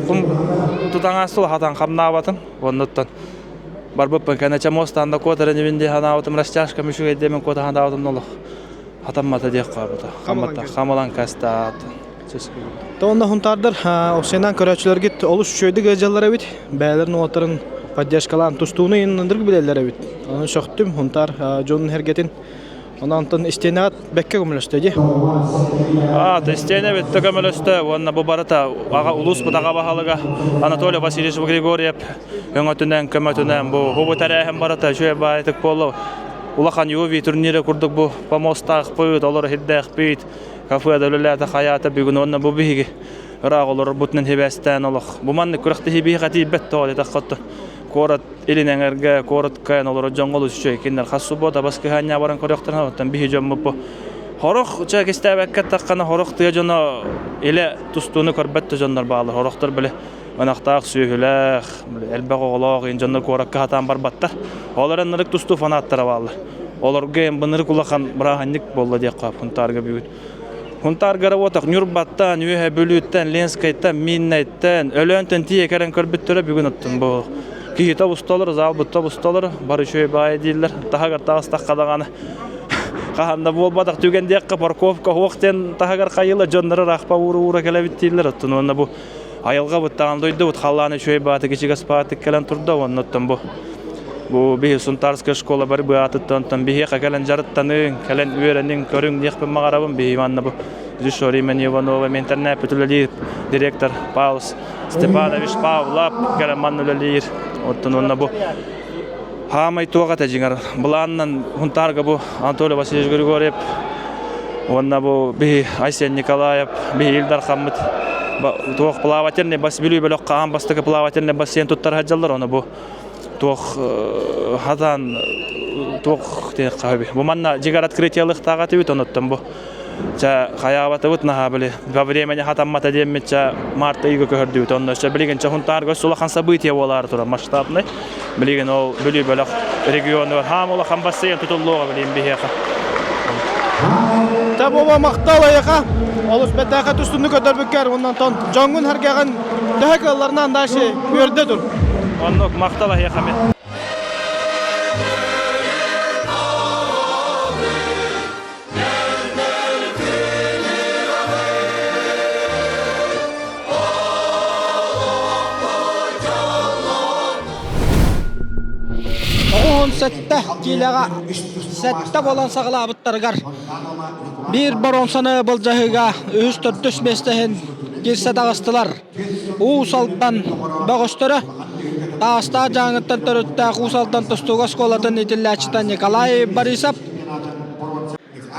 тутаҥаас толох хатан хамнаабатым оннуттан Барбыппын кэнэчэ муостаан да куотар инибин дии санаабытым растяжкам үчүгэй диэмин куота санаабытым олох хатаммата диэх хаабыта. Хаммата хамалан кастаат. Онно хунтаардар опсайынан көрөөччүлэргит олус үчүгэйдик ыалдьаллар эбит. Бэйэлэрин уолаттарын поддержкалаан тустууну иннындырык билэллэр эбит. Онон сөхтүм хунтаар дьонун эргэтин. Онон онтон истиэнэҕэ бэккэ көмөлөстө дии. Аа, истиэнэ битте көмөлөстө уонна бу барыта аҕа улууспут аҕа баһылыга Анатолий Васильевич Григорьев өҥөтүнэн, көмөтүнэн бу хубу тэрээһин барыта үчүгэй баайытык буолла. Улахан ЮВ турнире курдук бу помостаахпыт, олор иһирдээхпит, кафеда үлэлээтэ хайаата бүгүн уонна бу биһиги ыраах олорорбутунан хибээстээн олох. Бу маннык күрэхтэһии биһиэхэ тиийбэт тоҕо диэтэххэ куорат илин эҥэргэ куорат кыайан олорор дьоҥҥо олус үчүгэй кинилэр хас суббота баскыһаанньа баран көрүөхтэрин оттон биһи дьоммут бу хорох чэ кистээбэккэ таххана хорох тыа дьоно илэ тустууну көрбөт да дьоннор бааллар хорохтор били ынахтаах сүөһүлээх элбэх оҕолоох ин дьоннор куоракка хатаан барбаттар ол эрэн ынырык тустуу фанаттара бааллар олорго эн бынырык улахан бырааһынньык буолла диэххэ Хунтаарга бүгүн Хунтаарга работах Ньурбаттан, Үөһэ Бүлүүттэн, Ленскэйтэн, Миннэйтэн, Өлөөнтөн тиийэ кэлэн көрбүттэрэ бүгүн оттон бу киһи тобустолор, зал тобустолор, бары үчүгэй баайы дииллэр. Таһыгар таҕыстахха даҕаны хаһан да буолбатах түгэн диэххэ парковка суох диэн таһыгар хайыла дьоннору ыраахпа уура-уура кэлэбит дииллэр. Оттон уонна бу айылҕа быттаҕан дойдубут халлаан үчүгэй бааты кичигэс баатык кэлэн турда уонна оттон бу Бу биһи Сунтарская школа бар быаатыттан онтон биһиэхэ кэлэн дьарыктаныҥ, кэлэн үөрэниҥ, көрүҥ диэхпин баҕарабын. Биһи манна бу режиссер имени Иванова интернет үлэлиир директор Павел Степанович Павлов кэлэн манна үлэлиир. Оттон уонна бу хаамай туох этэ дьиҥэр былаанынан Хунтаарга бу Анатолий Васильевич Григорьев уонна бу биһи Айсен Николаев биһи Ил Дархаммыт туох плавательный бас Бүлүү бөлөх хаан бастакы плавательный бассейн туттара сылдьаллар ону бу туох хатан туох диэххэ бу манна дьигэр открытиялыахтаах этибит онуттан бу ча хайаабатыбыт наһаа били во времени хатаммата диэммит ча март ыйга көһөрдүбүт онно ча билигин ча Хунтаарга улахан событие буолаары турар масштабный билигин ол Бүлүү бөлөх регионугар хаам улахан бассейн тутуллуоҕа билигин биһиэхэ Табова махтал айаха олус бэтээхэ тустунну көрдөрбүккэр оннан тон дьоҥҥун харгаҕын төһө кыалларынан дальше үөрдэ тур. Оннук махтал айаха мен. Оҕуһун сэттэ киилэҕэ сэттэ буолан саҕалаабыттарыгар биир боруонсаны былдьаһыыга үһүс төрдүс миэстэһин киирсэ таҕыстылар. Уус Алдан бөҕөстөрө Таастаах Дьааҥыттан төрүттээх Уус Алдан тустууга оскуолатын иитиллээччитэ Николай Борисов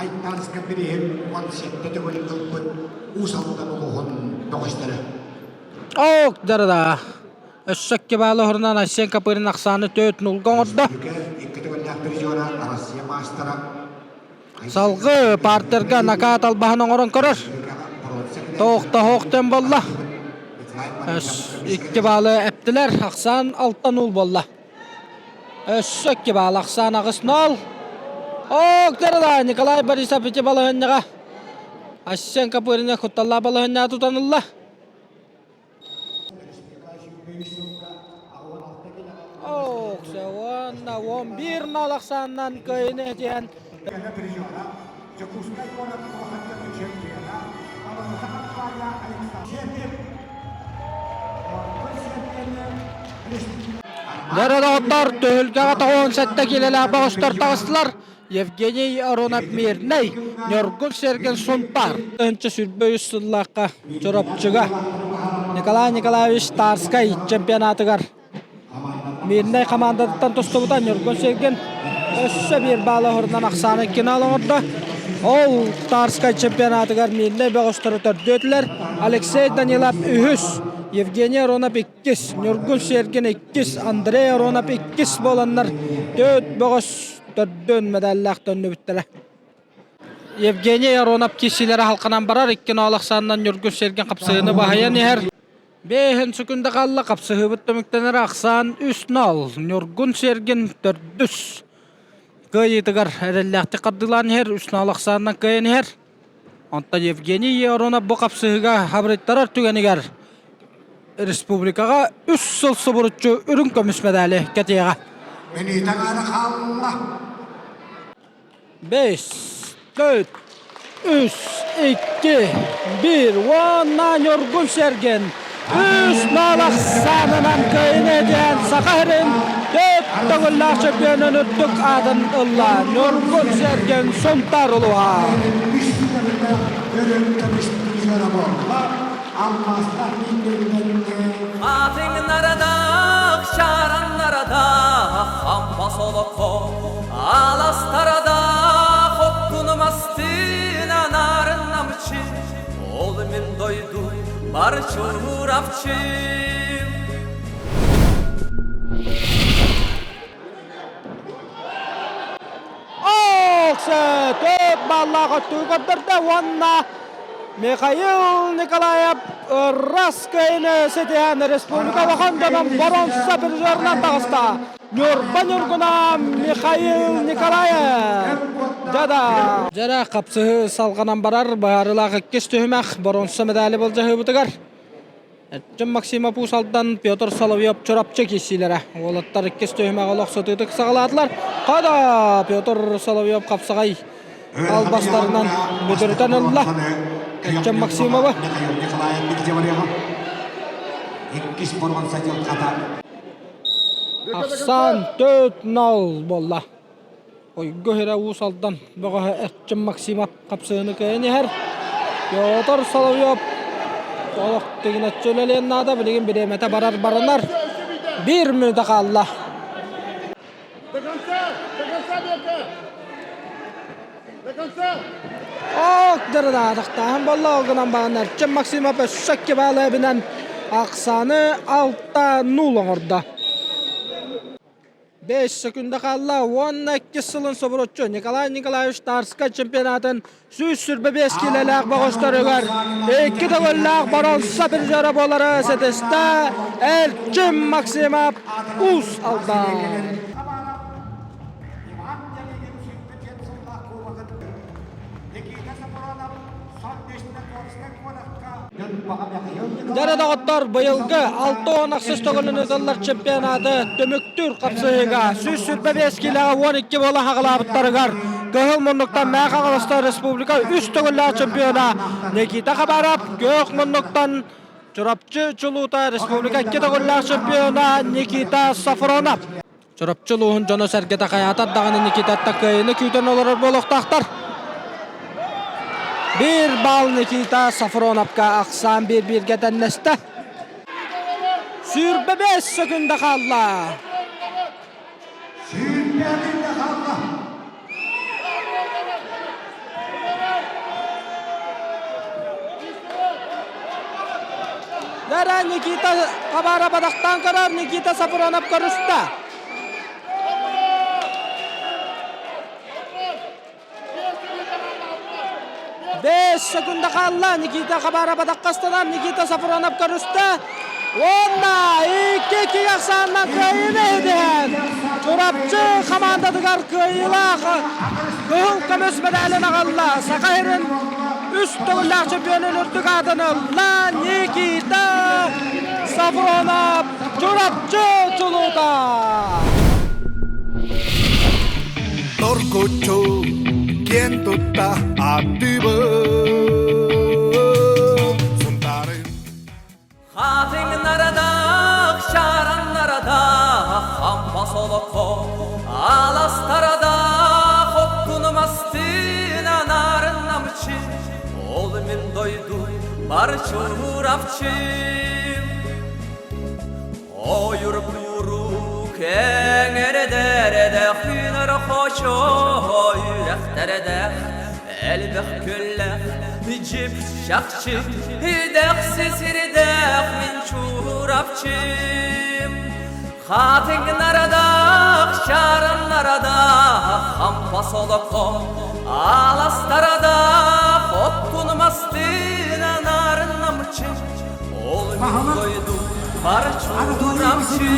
Айтанска бириһин 17 төгүл ылбыт Уус Алдан улууһун бөҕөстөрө. Ок, да Өссө икки баалы уһурунан Айсен Копырин ахсааны төрт нулга оҥордо. Икки төгүллээх призера Россия маастара Салгыы партерга накаат албаһын оҥорон көрөр. Тоохтоһоохтон болла. Икки баалы эптилэр. Ахсаан 6-0 болла. Өссө икки баал ахсаан 8-0. Октарыла Николай Борисов ити балаһынньаҕа Айсен Копырина кутталлаах балаһынньаҕа тутанылла. Уонна 11 нал ахсаанынан кыайыны этиһэн Дьокуускай куорат улахан чемпиона Дьэ, доҕоттор, түһүлгэҕэ 97 киилэлээх бөҕөстөр таҕыстылар. Евгений Аронов Мирнэй, Ньургун Сергин Сунтаар. 1923 сыллаахха Чурапчыга Николай Николаевич Тарскай чемпионатыгар Мирнэй хамаандатыттан тустубута Ньургун Сергин өссө биир баалы оһорунан ахсааны финал оҥордо. Ол Тарскай чемпионатыгар Мирнэй бөҕөстөрө төрдүөтүлэр. Алексей Данилов үһүс, Евгений Аронов иккис, Ньургун Сергин иккис, Андрей Аронов иккис буоланнар төрт бөҕөс төрдүн медаллаах төннүбүттэрэ. Евгений Аронов киирсиилэрэ халканан барар, икки ноол ахсаанынан Ньургун Сергин хапсыһыыны баһыйан иһэр. Бэйэһин сүкүндэ хаалла хапсыһыыбыт түмүктэнэр ахсаан 3-0. Ньургун Сергин төрдүс кыайыытыгар эрэллээхтик хардыылаан иһэр, 3-0 ахсаанынан кыайан иһэр. Онтон Евгений Аронов бу хапсыһыыга хабырыттарар түгэнигэр республикаҕа үс сыл субуруччу үрүҥ көмүс медали кэтиэҕэ. Мүнүүтэ аҥаара хаалла. Бэс, төрт, үс. 2, 1 уонна Ньургун Сэргэн үс налах саанынан кыайыны диэн Саха сирин төрт төгүллээх чемпионун үрдүк аатын ылла Ньургун Сэргэн Сунтаар улууһа. Атыҥнарадаах, чаараннарадаах, хампа солоко, аластарадаах, оттуну мастыына нарын намчы, ол мин дойду бар чуурапчым. Оксе төп баллаах өттүгү көрдөрдө уонна Михаил Николаев ырас кыайыны ситиһэн республика улахан дьонун боронса призерынан таҕыста. Ньурба Ньургуна Михаил Николаев. Дьада. Дьэрэ хапсыһы салҕанан барар быһаарыылаах иккис түһүмэх боронса медали былдьаһыыбытыгар Эрчим Максимов Уус Алдан, Петр Соловьев Чурапчы киирсиилэрэ. Уолаттар иккис түһүмэҕи олох сытыытык саҕалаатылар. Хада Петр Соловьев хапсаҕай албастарынан мүтүрүтэн ылла. Эрчим Максимовы. Иккис боруонса дьылҕата. Ахсаан 4-0 буолла. Ойго иһэрэ Уус Алдан бөҕөһө Эрчим Максимов хапсыһыыны кыайан иһэр. Петр Соловьев олох тигинэччи үлэлиэн наада, билигин бириэмэтэ барар баранар. Биир мүнүүтэ хаалла. До конца! До конца, Бека! До конца! Ок, дырдаатахтааһын буолла, ол гынан баран Эрчим Максимов өссө икки баалы эбинэн ахсааны 6-0 оҥордо. 5 секунда хаалла уонна иккис сылын собуруччу Николай Николаевич Тарскай чемпионатын 125 киилэлээх бөҕөстөрүгэр икки төгүллээх боруонса призера буолары ситистэ Эрчим Максимов Уус Алдан. Дьэ доҕоттор, быйылгы 68 төгүлүн ыытыллар чемпионаты түмүктүүр хапсыһыыга 125 киилэҕэ 12 буола хаҕылаабыттарыгар Кыһыл муннуктан Мээх Хаҥаластан республика үс төгүллээх чемпиона Никита Хабаров, Күөх муннуктан Чурапчы чулуута республика икки төгүллээх чемпиона Никита Сафронов. Чурапчы улууһун дьоно-сэргэтэ хайаатар даҕаны Никитаттан кыайыыны күүтэн олорор буолуохтаахтар. Биир баал Никита Сафроновка ахсаан биир-бииргэ тэннэстэ. 25 секунда хаалла. 25 хаалла. Дара Никита Хабара бадахтаан көрөр, Никита Сафронов көрүстэ. Бес секунда хаалла. Никита Хабара бадаххастанар, Никита Сафронов көрүстэ. Уонна икки ахсаанынан кыайыыны иһитиһэн Чурапчы хамаандатыгар кыайыылаах кыһыл көмүс мэдээлин аҕалла. Саха сирин үс төгүллээх чемпионун үрдүк аатын ылла Никита Сафронов Чурапчы чулуута. Торкуччу киэн тутта аттыбыт Сунтарын Хатыҥнарадаах, чаараннарадаах, хампа солоко, аластарадаах, оттуну мастыына нарын намчы, ол мин дойду бар чуурапчым. Ойур бууру кэҥэрэдэрэ хынар хочо үрэхтэрдэх элбэх күллэх дьип чахчы идэхси сирдэх мин чуурапчым Хатыҥнарадаах, чаараннарадаах, хампа солоко, аластарадаах, оттун мастыына нарын намчы, ол мин дойду бар чуурамчы.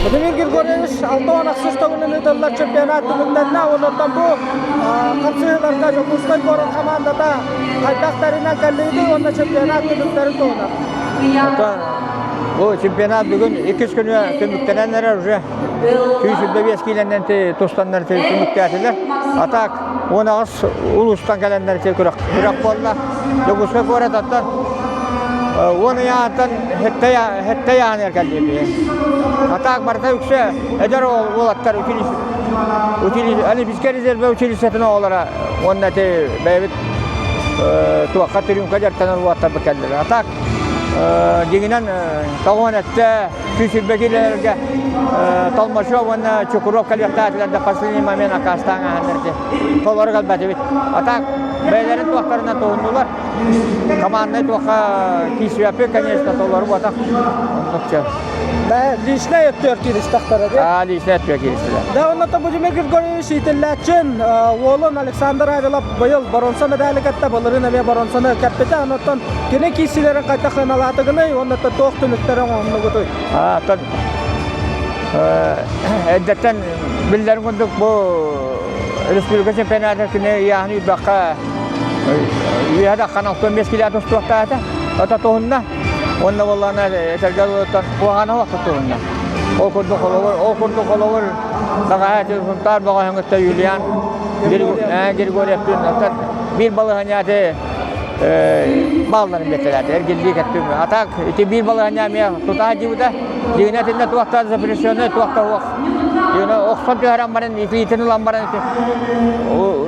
Владимир Григорьевич 66 төгүлүн ыытыллар чемпионат түмүктэннэ. Оннуттан бу хапсыһыыларга Дьокуускай куорат хамаандата хайдах тэринэн кэллигитий уонна чемпионат түмүктэрин туһунан. Бу чемпионат бүгүн иккис күнү түмүктэнэн эрэр уже. 125 киилэннэн тустаннар түмүктээтилэр. А так 18 улуустан кэлэннэр күрэх күрэх буолла. Дьокуускай куоратыттан 10 ыйааттан хетте яаныр кэллиби. А так барыта үксэ эдэр уолаттар училище училище Олимпийскай резервэ училищетын оҕолоро уонна ити бэйэбит туохха трюмка дьарыктанар уолаттарбыт кэллилэр. А так дьиҥинэн тоҕуон эттэ 120 килэлэргэ Толмачев уонна Чукуров кэлиэхтээтилэр да последний момент аккаастаан ааһаннар ити толору кэлбэтибит. А так бэйэлэрин туохтарынан туһуннулар. Команднай туохха киирсибэппит, конечно, толору буотах. Оннук Да, личный өттүгэр кииристэхтэрэ дии. Аа, личный өттүгэр кииристилэр. Да, онно Будимир Григорьевич иитиллээччин уолун Александр Авилов быйыл боронса медали кытта былырыын эмиэ боронсаны кэппитэ. Онтон кини киирсиилэрин хайдах сыаналаатыгыный уонна туох түмүктэрэ оҥоһуннугутуй? Аа, оттон эрдэттэн биллэрин курдук бу республика чемпионатын күнэ ыйааһын үүрбэххэ үөһэ даххан 65 килэ тустуохтаата. Ото туһунна. Уонна буоллаҕына этэргэ дылыттан куһаҕана суох туһунна. Ол курдук холобур, ол курдук холобур Саҕаһа Сунтаар бөҕөһүн кытта Юлиан Григорьевтыын оттон биир балаһанньааты баалларын биэртэлээтэ эргиллии кэттим. А так ити биир балаһанньа эмиэ тутаа дьыбыта. Дьиҥинэ итиннэ туохта запрещенный туохта суох. Дьиҥинэ охсон түһэрэн баран итиитин ылан баран ити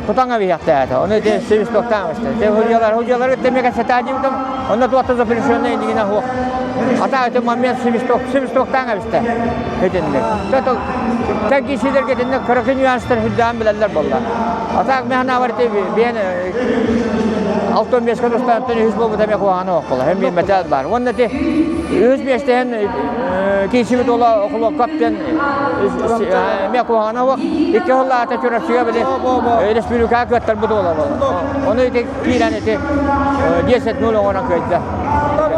тутаҥа биһиэхтээтэ. Ону ити свистоктаан истэ. Те худьялар худьялар кытта эмиэ кэпсэтээ дьибитим. Онно туохта запрещенный дьиҥинэ суох. А так ити момент свисток свистоктаан эбистэ. Итинник. Тэн киисилэргэ итинник кыракый нюанстар сүрдээн билэллэр буолла. А так мен ханаабар ити биэн алтон беске тустаантан үһүс буолбута эмиэ куһаҕана суох буолла. Һэн биир мэтээл баар. Уонна ити үһүс миэстэһэн киисибит уола Охлопков диэн эмиэ куһаҕана суох. Икки сыллаата Чурапчыга били республикаҕа кыаттарбыт уола буолла. Ону ити киирэн ити 10-0 оҥорон кыайда.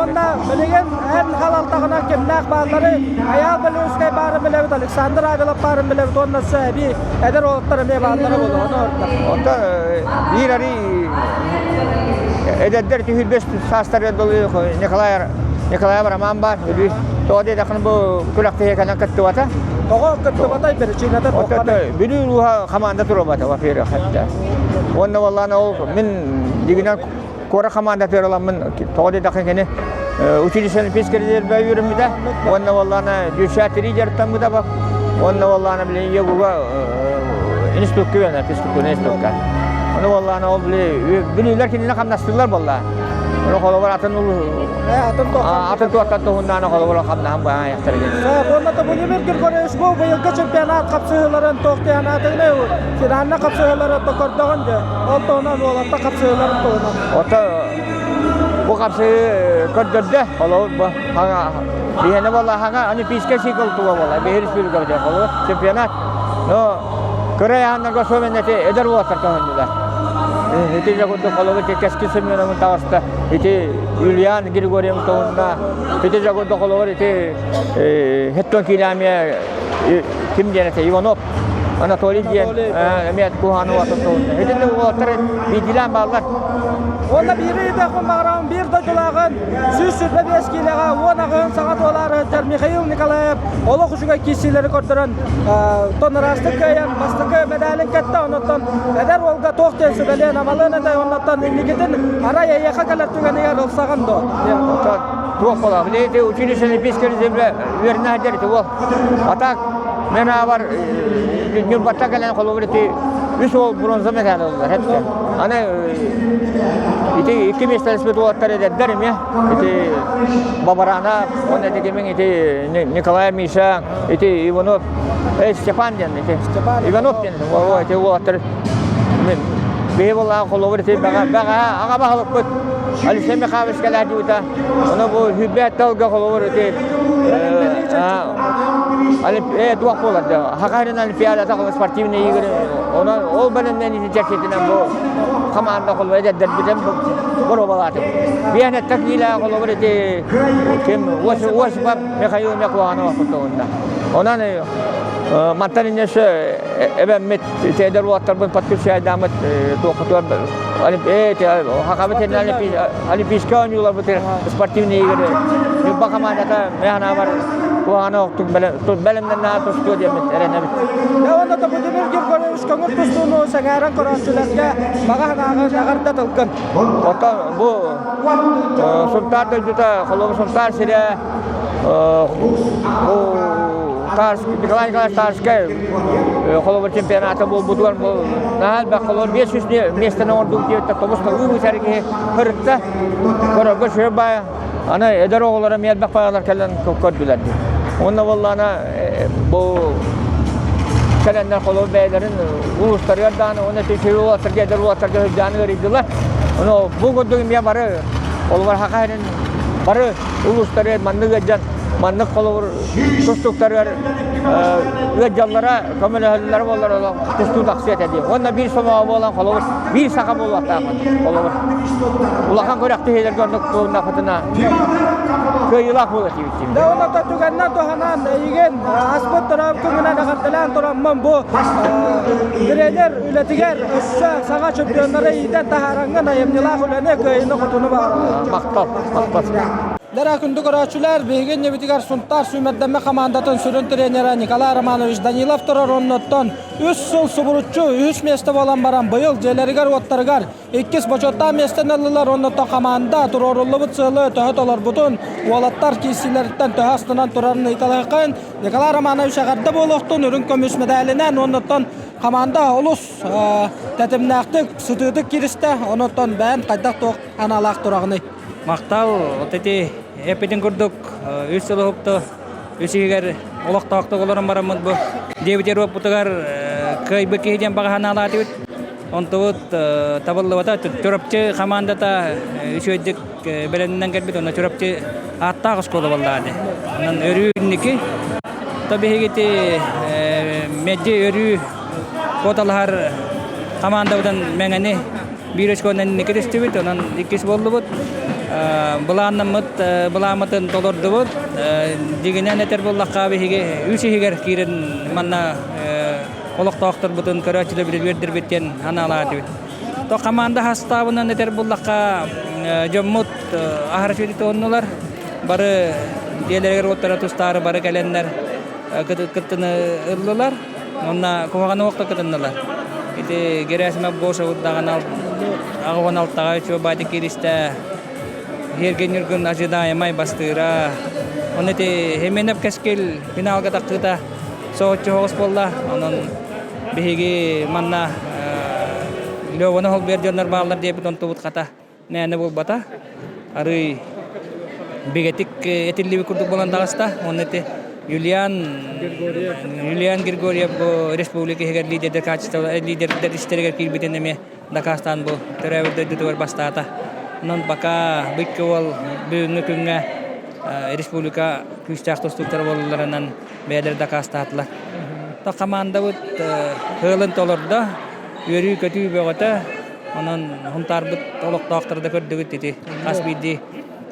Уонна билигин эн халалтаҕына кимнээх бааллары Айаал Белорусскай баарын билэбит, Александр Авилов баарын билэбит уонна эбии эдэр уолаттар эмиэ бааллара буолуо ону ордор. Онто биир арый эдэрдэр түһүлбэс саастарыгар дылы Николай Николай Роман баар Бүлүү. Тоҕо диэтэххинэ бу күрэхтэһиигэ кэлэн кыттыбата. Тоҕо кыттыбатай причината туохханый? Бүлүү улууһа команда туруорбата, во-первых, этэ. Уонна буоллаҕына ол мин дьиҥинэн куора командатыгар ыламмын тоҕо диэтэххэ кини училище олимпийскай резервэ үөрэммитэ уонна буоллаҕына дюшат дьарыктаммыта ба уонна буоллаҕына били ЕГУга институкка үөрэнэр физкультурный институкка ону буоллаҕына ол били бүлүүлэр кинини хамнастыыллар буолла ону холобур атын атын туохтан туһуннааны холобур хамнаһан баһан яхтар Уонна Владимир Григорьевич бу быйылгы чемпионат хапсыһыыларын туох диэн финальна хапсыһыылары көрдөҕүн дьэ Ол туһунан уолаттар хапсыһыыларын туһунан. Ото бу хапсыһыы көрдөрдө. Холобур бу хаҥа биһиэнэ буолла хаҥа олимпийскай цикл туга буолла. Биһи республика диэн холобур чемпионат. Но кыра яһаннарга особенно эти эдэр уолаттар көһүннүлэр. Ити же курдук холобур Кэскил Семеновын таҕыста, ити Юлиан Григорьев туһунна, ити же курдук холобур ити Хеттон киилээмиэ ким диэн этэ Иванов Анатолий диэн эмиэ куһааны уотун Итинник уолаттар биирдиилээн бааллар. Уонна биири ыйытыахпын баҕарабын биир дойдулааҕын 125 киилэҕэ 10 аҕыһын саҥа туолаары сылдьар Михаил Николаев олох үчүгэй киирсиилэри көрдөрөн тон ыраастык кыайан бастакы мэдээлин кэттэ. Онуттан эдэр уолга туох диэн сүбэлиэн амалыан этэй оннуттан инникитин арай эйиэхэ кэлэр түгэнигэр ылсаҕын дуо? Туох буолар? Билигин училище Олимпийскай резервэ үөрэнэ сылдьар ити уол. А так мен аабар Ньурбаттан кэлэн холобур ити үс уол бронза медаль ыллар эттэ. Аны ити икки миэстэлэспит уолаттар эдэрдэр эмиэ. Ити Бабарана, он ити кимин ити Николай Миша, ити Иванов, э, Степан диэн ити. Иванов диэн ити уолаттар биһи буоллаҕа холобур ити бэҕэ бэҕэ аҕа баһылыкпыт Алексей Михайлович кэлээдьибитэ. Ону бу хүббэт тылга холобур ити туох буолар Хакарин Олимпиадата спортивные игры онон ол бэлэмнэн ити чэрчитинэн бу команда холобур эдэрдэрбитин боруобалаатым. Биэнэттэ киилэ холобур ити ким Осипов Михаил Мекуанов куттугунда. Онон Мантан иннесе эбэммит тедер уолаттарбын подключайдааммыт туохутугар хахабыт олимпийскай оонньууларбыт спортивный игры Ньурба хамаандата мэханаабар куһаҕана охтук бэлэмнэннэ тустуо диэммит эрэнэбит. Уонна да Будимир Григорьевич көҥүл тустууну сэҥээрэн көрөөччүлэргэ баҕа санааҕын эҕэрдэ тылгын. Оттон бу Сунтаар дойдута, холобур Сунтаар сирэ бу Николай Николаевич Тарскай холобур чемпионата буолбутугар бу наһаа элбэх холобур 500 миэстэни оҥордубут диэбиттэр тобус талыы быысар киһи сырытта көрөргө сүр баайа аны эдэр оҕолоро эмиэ элбэх баайалар кэлэн көрдүлэр дии уонна буоллаҕына бу кэлэннэр холобур бэйэлэрин улуустарыгар даҕаны уонна үчүгэй уолаттарга эдэр уолаттарга сылдьаан ыарыйдылар ону бу курдук эмиэ бары холобур Саха сирин бары улуустарыгар маннык ыалдьан маннык холобур тустууктарыгар ыалдьаллара көмөлөһөллөрө буоллар олох тустуу тахсыа этэ дии уонна биир сомоҕо буолан холобур биир саха буолуохтаахпыт холобур улахан күрэхтэһиилэргэ оннук туһуннахпытына кыайыылаах буолар диибит Да оното түгэннэн туһанан эйигин аспыт тураабыт күҥүнэн эҕэрдэлээн тураммын бу тренер үлэтигэр өссө саҥа чемпионнары иитэн таһаараҥҥын айымньылаах үлэни кыайыыны-хотуну баҕарабын. Махтал, махтал. Лера күндү көрөөччүлэр, биһиги иннибитигэр Сунтаар сүүмэрдэммэ хамаандатын сүрүн тренерэ Николай Романович Данилов турар оннуттан үс сыл субуруччу үһүс миэстэ буолан баран быйыл дьиэлэригэр-уоттарыгар иккис бочуоттаах миэстэни ыллылар оннуттан хамаанда туруоруллубут сыалы төһө толорбутун, уолаттар киирсиилэриттэн төһө астынан турарын ыйыталаһыаххайын Николай Романович эҕэрдэ буолуохтун үрүҥ көмүс мэдээлинэн уоннуттан хамаанда олус тэтимнээхтик, сытыытык кииристэ. Онуттан бэйэн хайдах-туох аналаах тураҕыный? Махтал, вот эти эппитин курдук үс сыл уһукту үс иһигэр олохтоохтук олорон бараммыт бу диэбитигэр уоппутугар кыайбыт киһи диэн баҕа санаалаатыбыт. Онтубут табыллыбата. Чурапчы хамаандата үчүгэйдик бэлэмнэнэн кэлбит. Онно Чурапчы ааттаах оскуола буоллаҕа дии. Онон өрүү инники. То биһигити мэлдьи өрүү куоталаһар хамаандабытын Мэҥэни биир очконан инники түстүбүт, онон иккис буоллубут. Былааннаммыт былааммытын толордубут. Дьиҥинэн этэр буоллахха, биһиги үс иһигэр киирэн манна олохтоохторбутун көрөөччүлэрбитин үөрдэрбит диэн анаалаатыбыт. То команда хастаабынан этэр буллахха дьоммут аһара сүөдү туһуннулар. Бары дьиэлэригэр уоттара тустаары бары кэлэннэр кыттыны ыллылар. Онно куһаҕаны уохта кытыннылар. Ити Герасимов Гоша даҕаны аҕыһын алтаҕа үчүгэй баайдык кииристэ. Ерген Ньургун ожидаемай бастыыра. Оны ити Хеменов Кэскил финалга тахсыыта соһуччу соҕус буолла. Онон биһиги манна Леваны холбуйар дьоннор бааллар диэбит онтубут хата мээнэ буолбата. Арыый бигэтик этиллибит курдук буолан таҕыста. Уонна ити Юлиан Юлиан Григорьев бу республика иһигэр лидердэр качество лидердэр истэригэр киирбитин эмиэ дакаастаан бу төрөөбүт дойдутугар бастаата. Онон пока быккы уол бүгүҥҥү күҥҥэ республика күүстээх тустууктара буолалларынан бэйэлэрэ дакаастаатылар. То командабыт ыалын толордо, үөрүү-көтүү бөҕөтө. Онон Хунтаарбыт олохтоохторо да көрдүгүт ити хас биирдии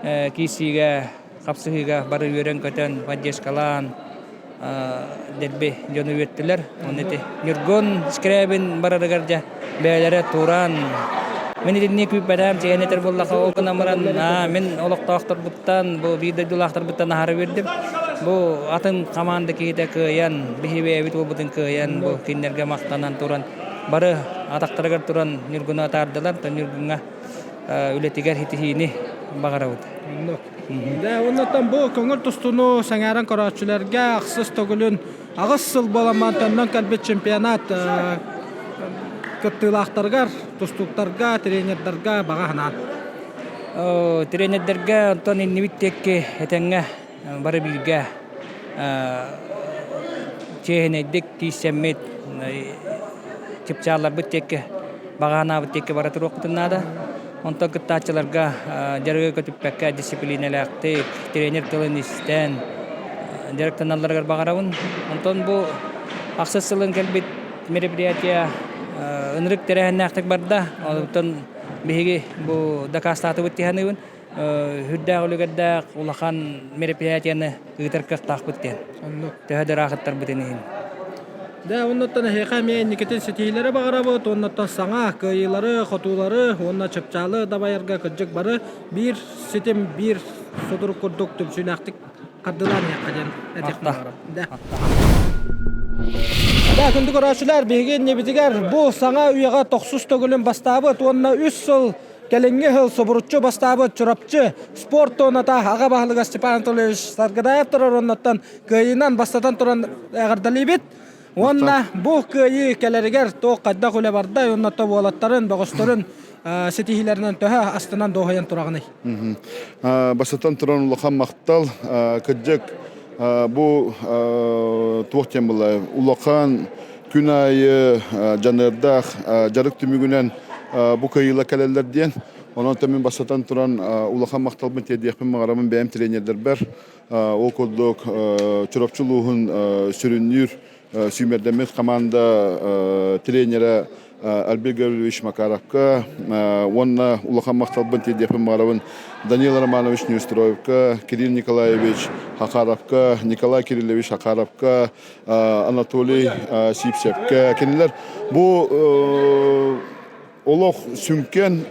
киирсиигэ, хапсыһыыга бары үөрэн-көтөн, поддержкалаан дэлби дьону үөттүлэр. Онно ити Ньургун Скрябин барарыгар дьэ бэйэлэрэ туран мин итинник күүппэтээм чэйэн этэр буоллахха ол гынан баран мин олохтоохторбуттан бу биир дойдулаахтарбыттан аһара үөрдүм. Бу атын команда киһитэ кыайан, биһи бэйэбит уолбутун кыайан бу кинилэргэ махтанан туран бары атахтарыгар туран Ньургуну атаардылар. Ньургуҥҥа үлэтигэр ситиһиини баҕарабыт. Дьэ, оннуттан бу көҥүл тустууну сэҥээрэн көрөөччүлэргэ ахсыс төгүлүн аҕыс сыл буолан төннөн кэлбит чемпионат кыттыылаахтарыгар, тустууктарга, тренердэргэ баҕа санаан. Тренердэргэ онтон иннибит диэки этэҥҥэ бары бииргэ чиэһинэйдик тиийсэммит чыпчаалларбыт диэки баҕа санаабыт диэки бара туруохпутун наада. Онтон кыттааччыларга дьарыгы көтүппэккэ дисциплинэлээхтик, тренер тылын истэн дьарыктаналларыгар баҕарабын. Онтон бу ахсыс сылын кэлбит мероприятие ынырык тэрээһиннээхтик барда. Онтон биһиги бу дакаастаатыбыт дии саныыбын. Үрдээх үлүгэрдээх улахан мероприятиены ыытар кыахтаахпыт диэн. Төһө да ыраахыттарбытын иһин. Дэ, оннуттан эһиэхэ эмиэ инникитин ситиһиилэри баҕарабыт, уоннаттан саҥа кыайыылары, хотуулары уонна чыпчаалы дабайарга кырдьык бары биир ситим, биир судурук курдук түмсүүлээхтик хардыылаан иһиэххэ диэн этиэхпин баҕарабын. Дэ. Дэ, күндү көрөөччүлэр, биһиги иннибитигэр бу саҥа үйэҕэ тохсус төгүлүн бастаабыт уонна үс сыл Кэлиҥҥи сыл субуруччу бастаабыт Чурапчы спорт туоната аҕа баһылыга Степан Анатольевич Саргыдаев турар оннуттан кыайыынан бастатан туран эҕэрдэлиибит. Уонна бу кыайыы кэлэригэр туох хайдах үлэ барда уонна то уолаттарын, бөҕөстөрүн ситиһиилэринэн төһө астынан дуоһуйан тураҕыный? Бастатан туран улахан махтал. Кырдьык бу туох диэн буолла улахан күн аайы дьаныардаах дьарык түмүгүнэн бу кыайыылар кэлэллэр диэн. Онон мин бастатан туран улахан махталбын тиэрдиэхпин баҕарабын бэйэм тренердэрбэр. Ол курдук Чурапчы улууһун сүрүннүүр сүүмэрдэммит команда тренерэ Альберт Гаврильевич Макаровка уонна улахан махталбын тиэрдиэхпин баҕарабын Данил Романович Неустроевка, Кирилл Николаевич Хахаровка, Николай Кириллович Хахаровка, Анатолий Сипсепкэ. Кинилэр бу олох сүҥкэн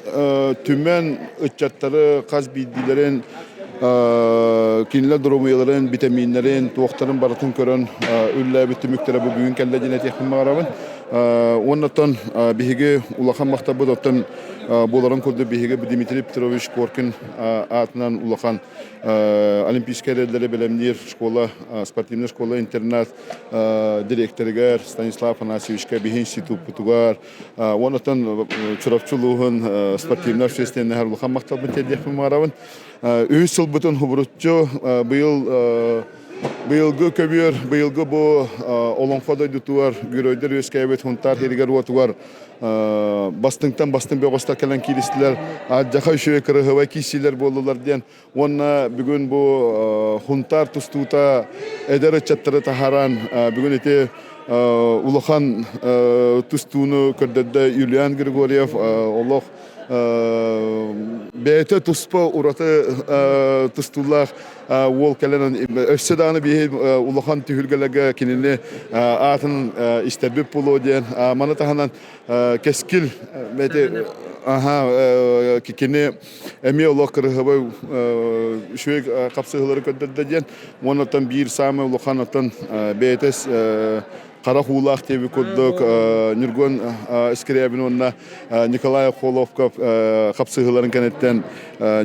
түмэн ыччаттары хас биирдиилэрин кинилэр доруобуйаларын, битэмииннэрин, туохтарын барытын көрөн үллээбит түмүктэрэ бу бүгүн кэллэ диэн этиэхпин баҕарабын. Уоннаттан биһиги улахан махталбыт оттон буоларын курдук биһиги Дмитрий Петрович Коркин аатынан улахан Олимпийскай эрэллэри бэлэмниир школа, спортивная школа-интернат директорыгар Станислав Афанасьевичка биһи институппутугар уоннаттан Чурапчы улууһун спортивнай общественноһар улахан махталбын тиэрдиэхпин баҕарабын. Үһүс сылбытын хубуруччу быйыл быйылгы көбүөр, быйылгы бу Олоҥхо дойдутугар геройдар үөскээбит Хунтаар сиригэр-уотугар бастыҥтан бастыҥ бөҕөстөр кэлэн кииристилэр, алдьархай үчүгэй кырыһыбай киирсиилэр буоллулар диэн. Уонна бүгүн бу Хунтаар тустуута эдэр ыччаттары таһааран бүгүн ити улахан тустууну көрдөрдө Юлиан Григорьев олох бэйэтэ туспа ураты тустуулаах уол кэлэн өссө даҕаны биһи улахан түһүлгэлэргэ кинини аатын истэрбит буолуо диэн маны таһынан кэскил аха кини эмиэ олох кырыһыбай үчүгэй хапсыһыылары көрдөрдө диэн уонна оттон биир саамай улахан оттон бэйэтэ харах уулаах диэбит курдук Ньургун Скрябин уонна Николай Холовков хапсыһыыларын кэнниттэн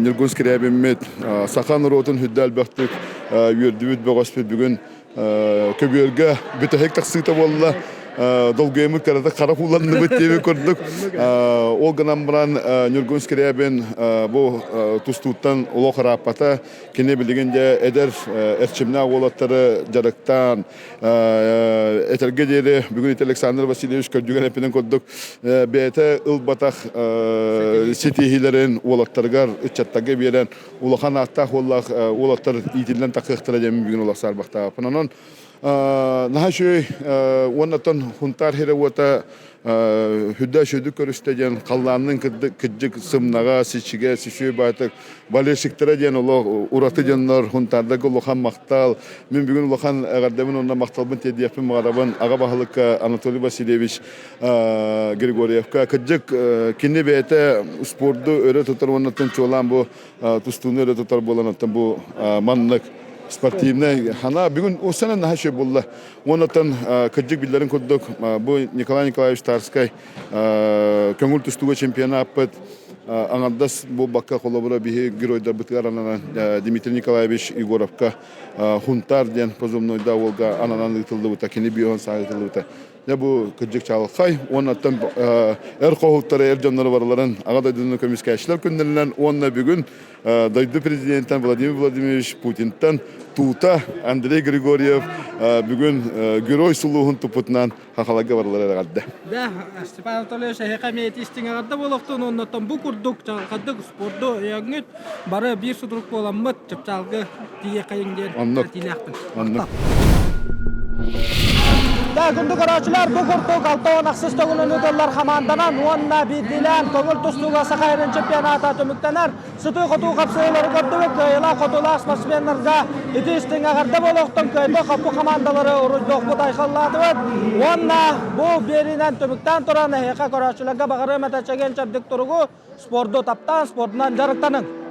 Ньургун Скрябиммит саха норуотун үрдэ элбэхтик үөрдүбүт бөҕөспүт бүгүн көбүөргэ бүтэһик тахсыыта буолла долгуйаммыт кыратык харах ууланныбыт диэбит курдук ол гынан баран Ньургун Скрябин бу тустууттан олох ырааппата кини билигин дьэ эдэр эрчимнээх уолаттары дьарыктаан Этэргэ диэри, бүгүн ити Александр Васильевич көрдүгэн эппитин курдук, бэйэтэ ылбатах ситиһиилэрин уолаттарыгар, ыччаттарга биэрэн, улахан ааттаах уоллаах уолаттар иитиллэн тахсыахтара диэн бүгүн олох саарбахтаабыппын. Онон наһаа үчүгэй уоннаттан Хунтаар сирэ-уота Хүрдэ үчүгдүк көрүстэ диэн халлаанныын кырдьык сымнаҕа, сичигэ, сүчүө баатык болельщиктара диэн олох ураты дьоннор Хунтаардарга улахан махтал. Мин бүгүн улахан эҕэрдэбин уонна махталбын тиэрдиэхпин баҕарабын аҕа баһылыкка Анатолий Васильевич Григорьевка. Кырдьык кини бэйэтэ спорду өрө тутар уонна чуолаан бу тустууну өрө тутар буолан оттон бу маннык спортивнай хана бүгүн усанан наһаа үчүгэй буолла. Уоннаттан кырдьык биллэрин курдук бу Николай Николаевич Тарскай көҥүл тустууга чемпионаппыт аҥардас буолбакка холобура биһи геройдарбытыгар ананан Дмитрий Николаевич Егоровка Хунтар диэн позывнойдаах уолга ананан ыытыллыбыта, кини биоһун саа ыытыллыбыта. Дьэ бу кырдьык чаҕылхай уоннаттан эр хоһуттары, эр дьоннору барыларын Аҕа дойдуну көмүскээччилэр күннэринэн уонна бүгүн дойду президентин Владимир Владимирович Путинтан тута Андрей Григорьев бүгүн герой сулуһун туппутунан хахаларга барылар эҕэрдэ. Да, Степан Анатольевич, эһиэхэ эмиэ истиҥ эҕэрдэ буолуохтун, оннуттан бу курдук чаҕылхайдык спорду өйөөҥҥүт бары биир судурук буоламмыт чыпчаалгы тиийиэххэйиҥ диэн Оннук. этиилээхпин. Оннук. Да, күндү көрөөччүлэр, бу курдук 68 төгүлүн ыытыллар хамаанданан уонна биирдиилээн көҥүл тустууга Саха сирин чемпионата түмүктэнэр. Сытыы-хотуу хапсыһыылары көрдүбүт, кыайыылаах-хотуулаах спортсменнарга ити истиҥ эҕэрдэ буолуохтун, кыайбыт-хоппут хамаандалары уруйдуохпут айхаллаатыбыт. Уонна бу биэриинэн түмүктээн туран эһиэхэ көрөөччүлэргэ баҕарыам этэ чэгиэн-чэбдик туругу, спорду таптаан, спордунан дьарыктаныҥ.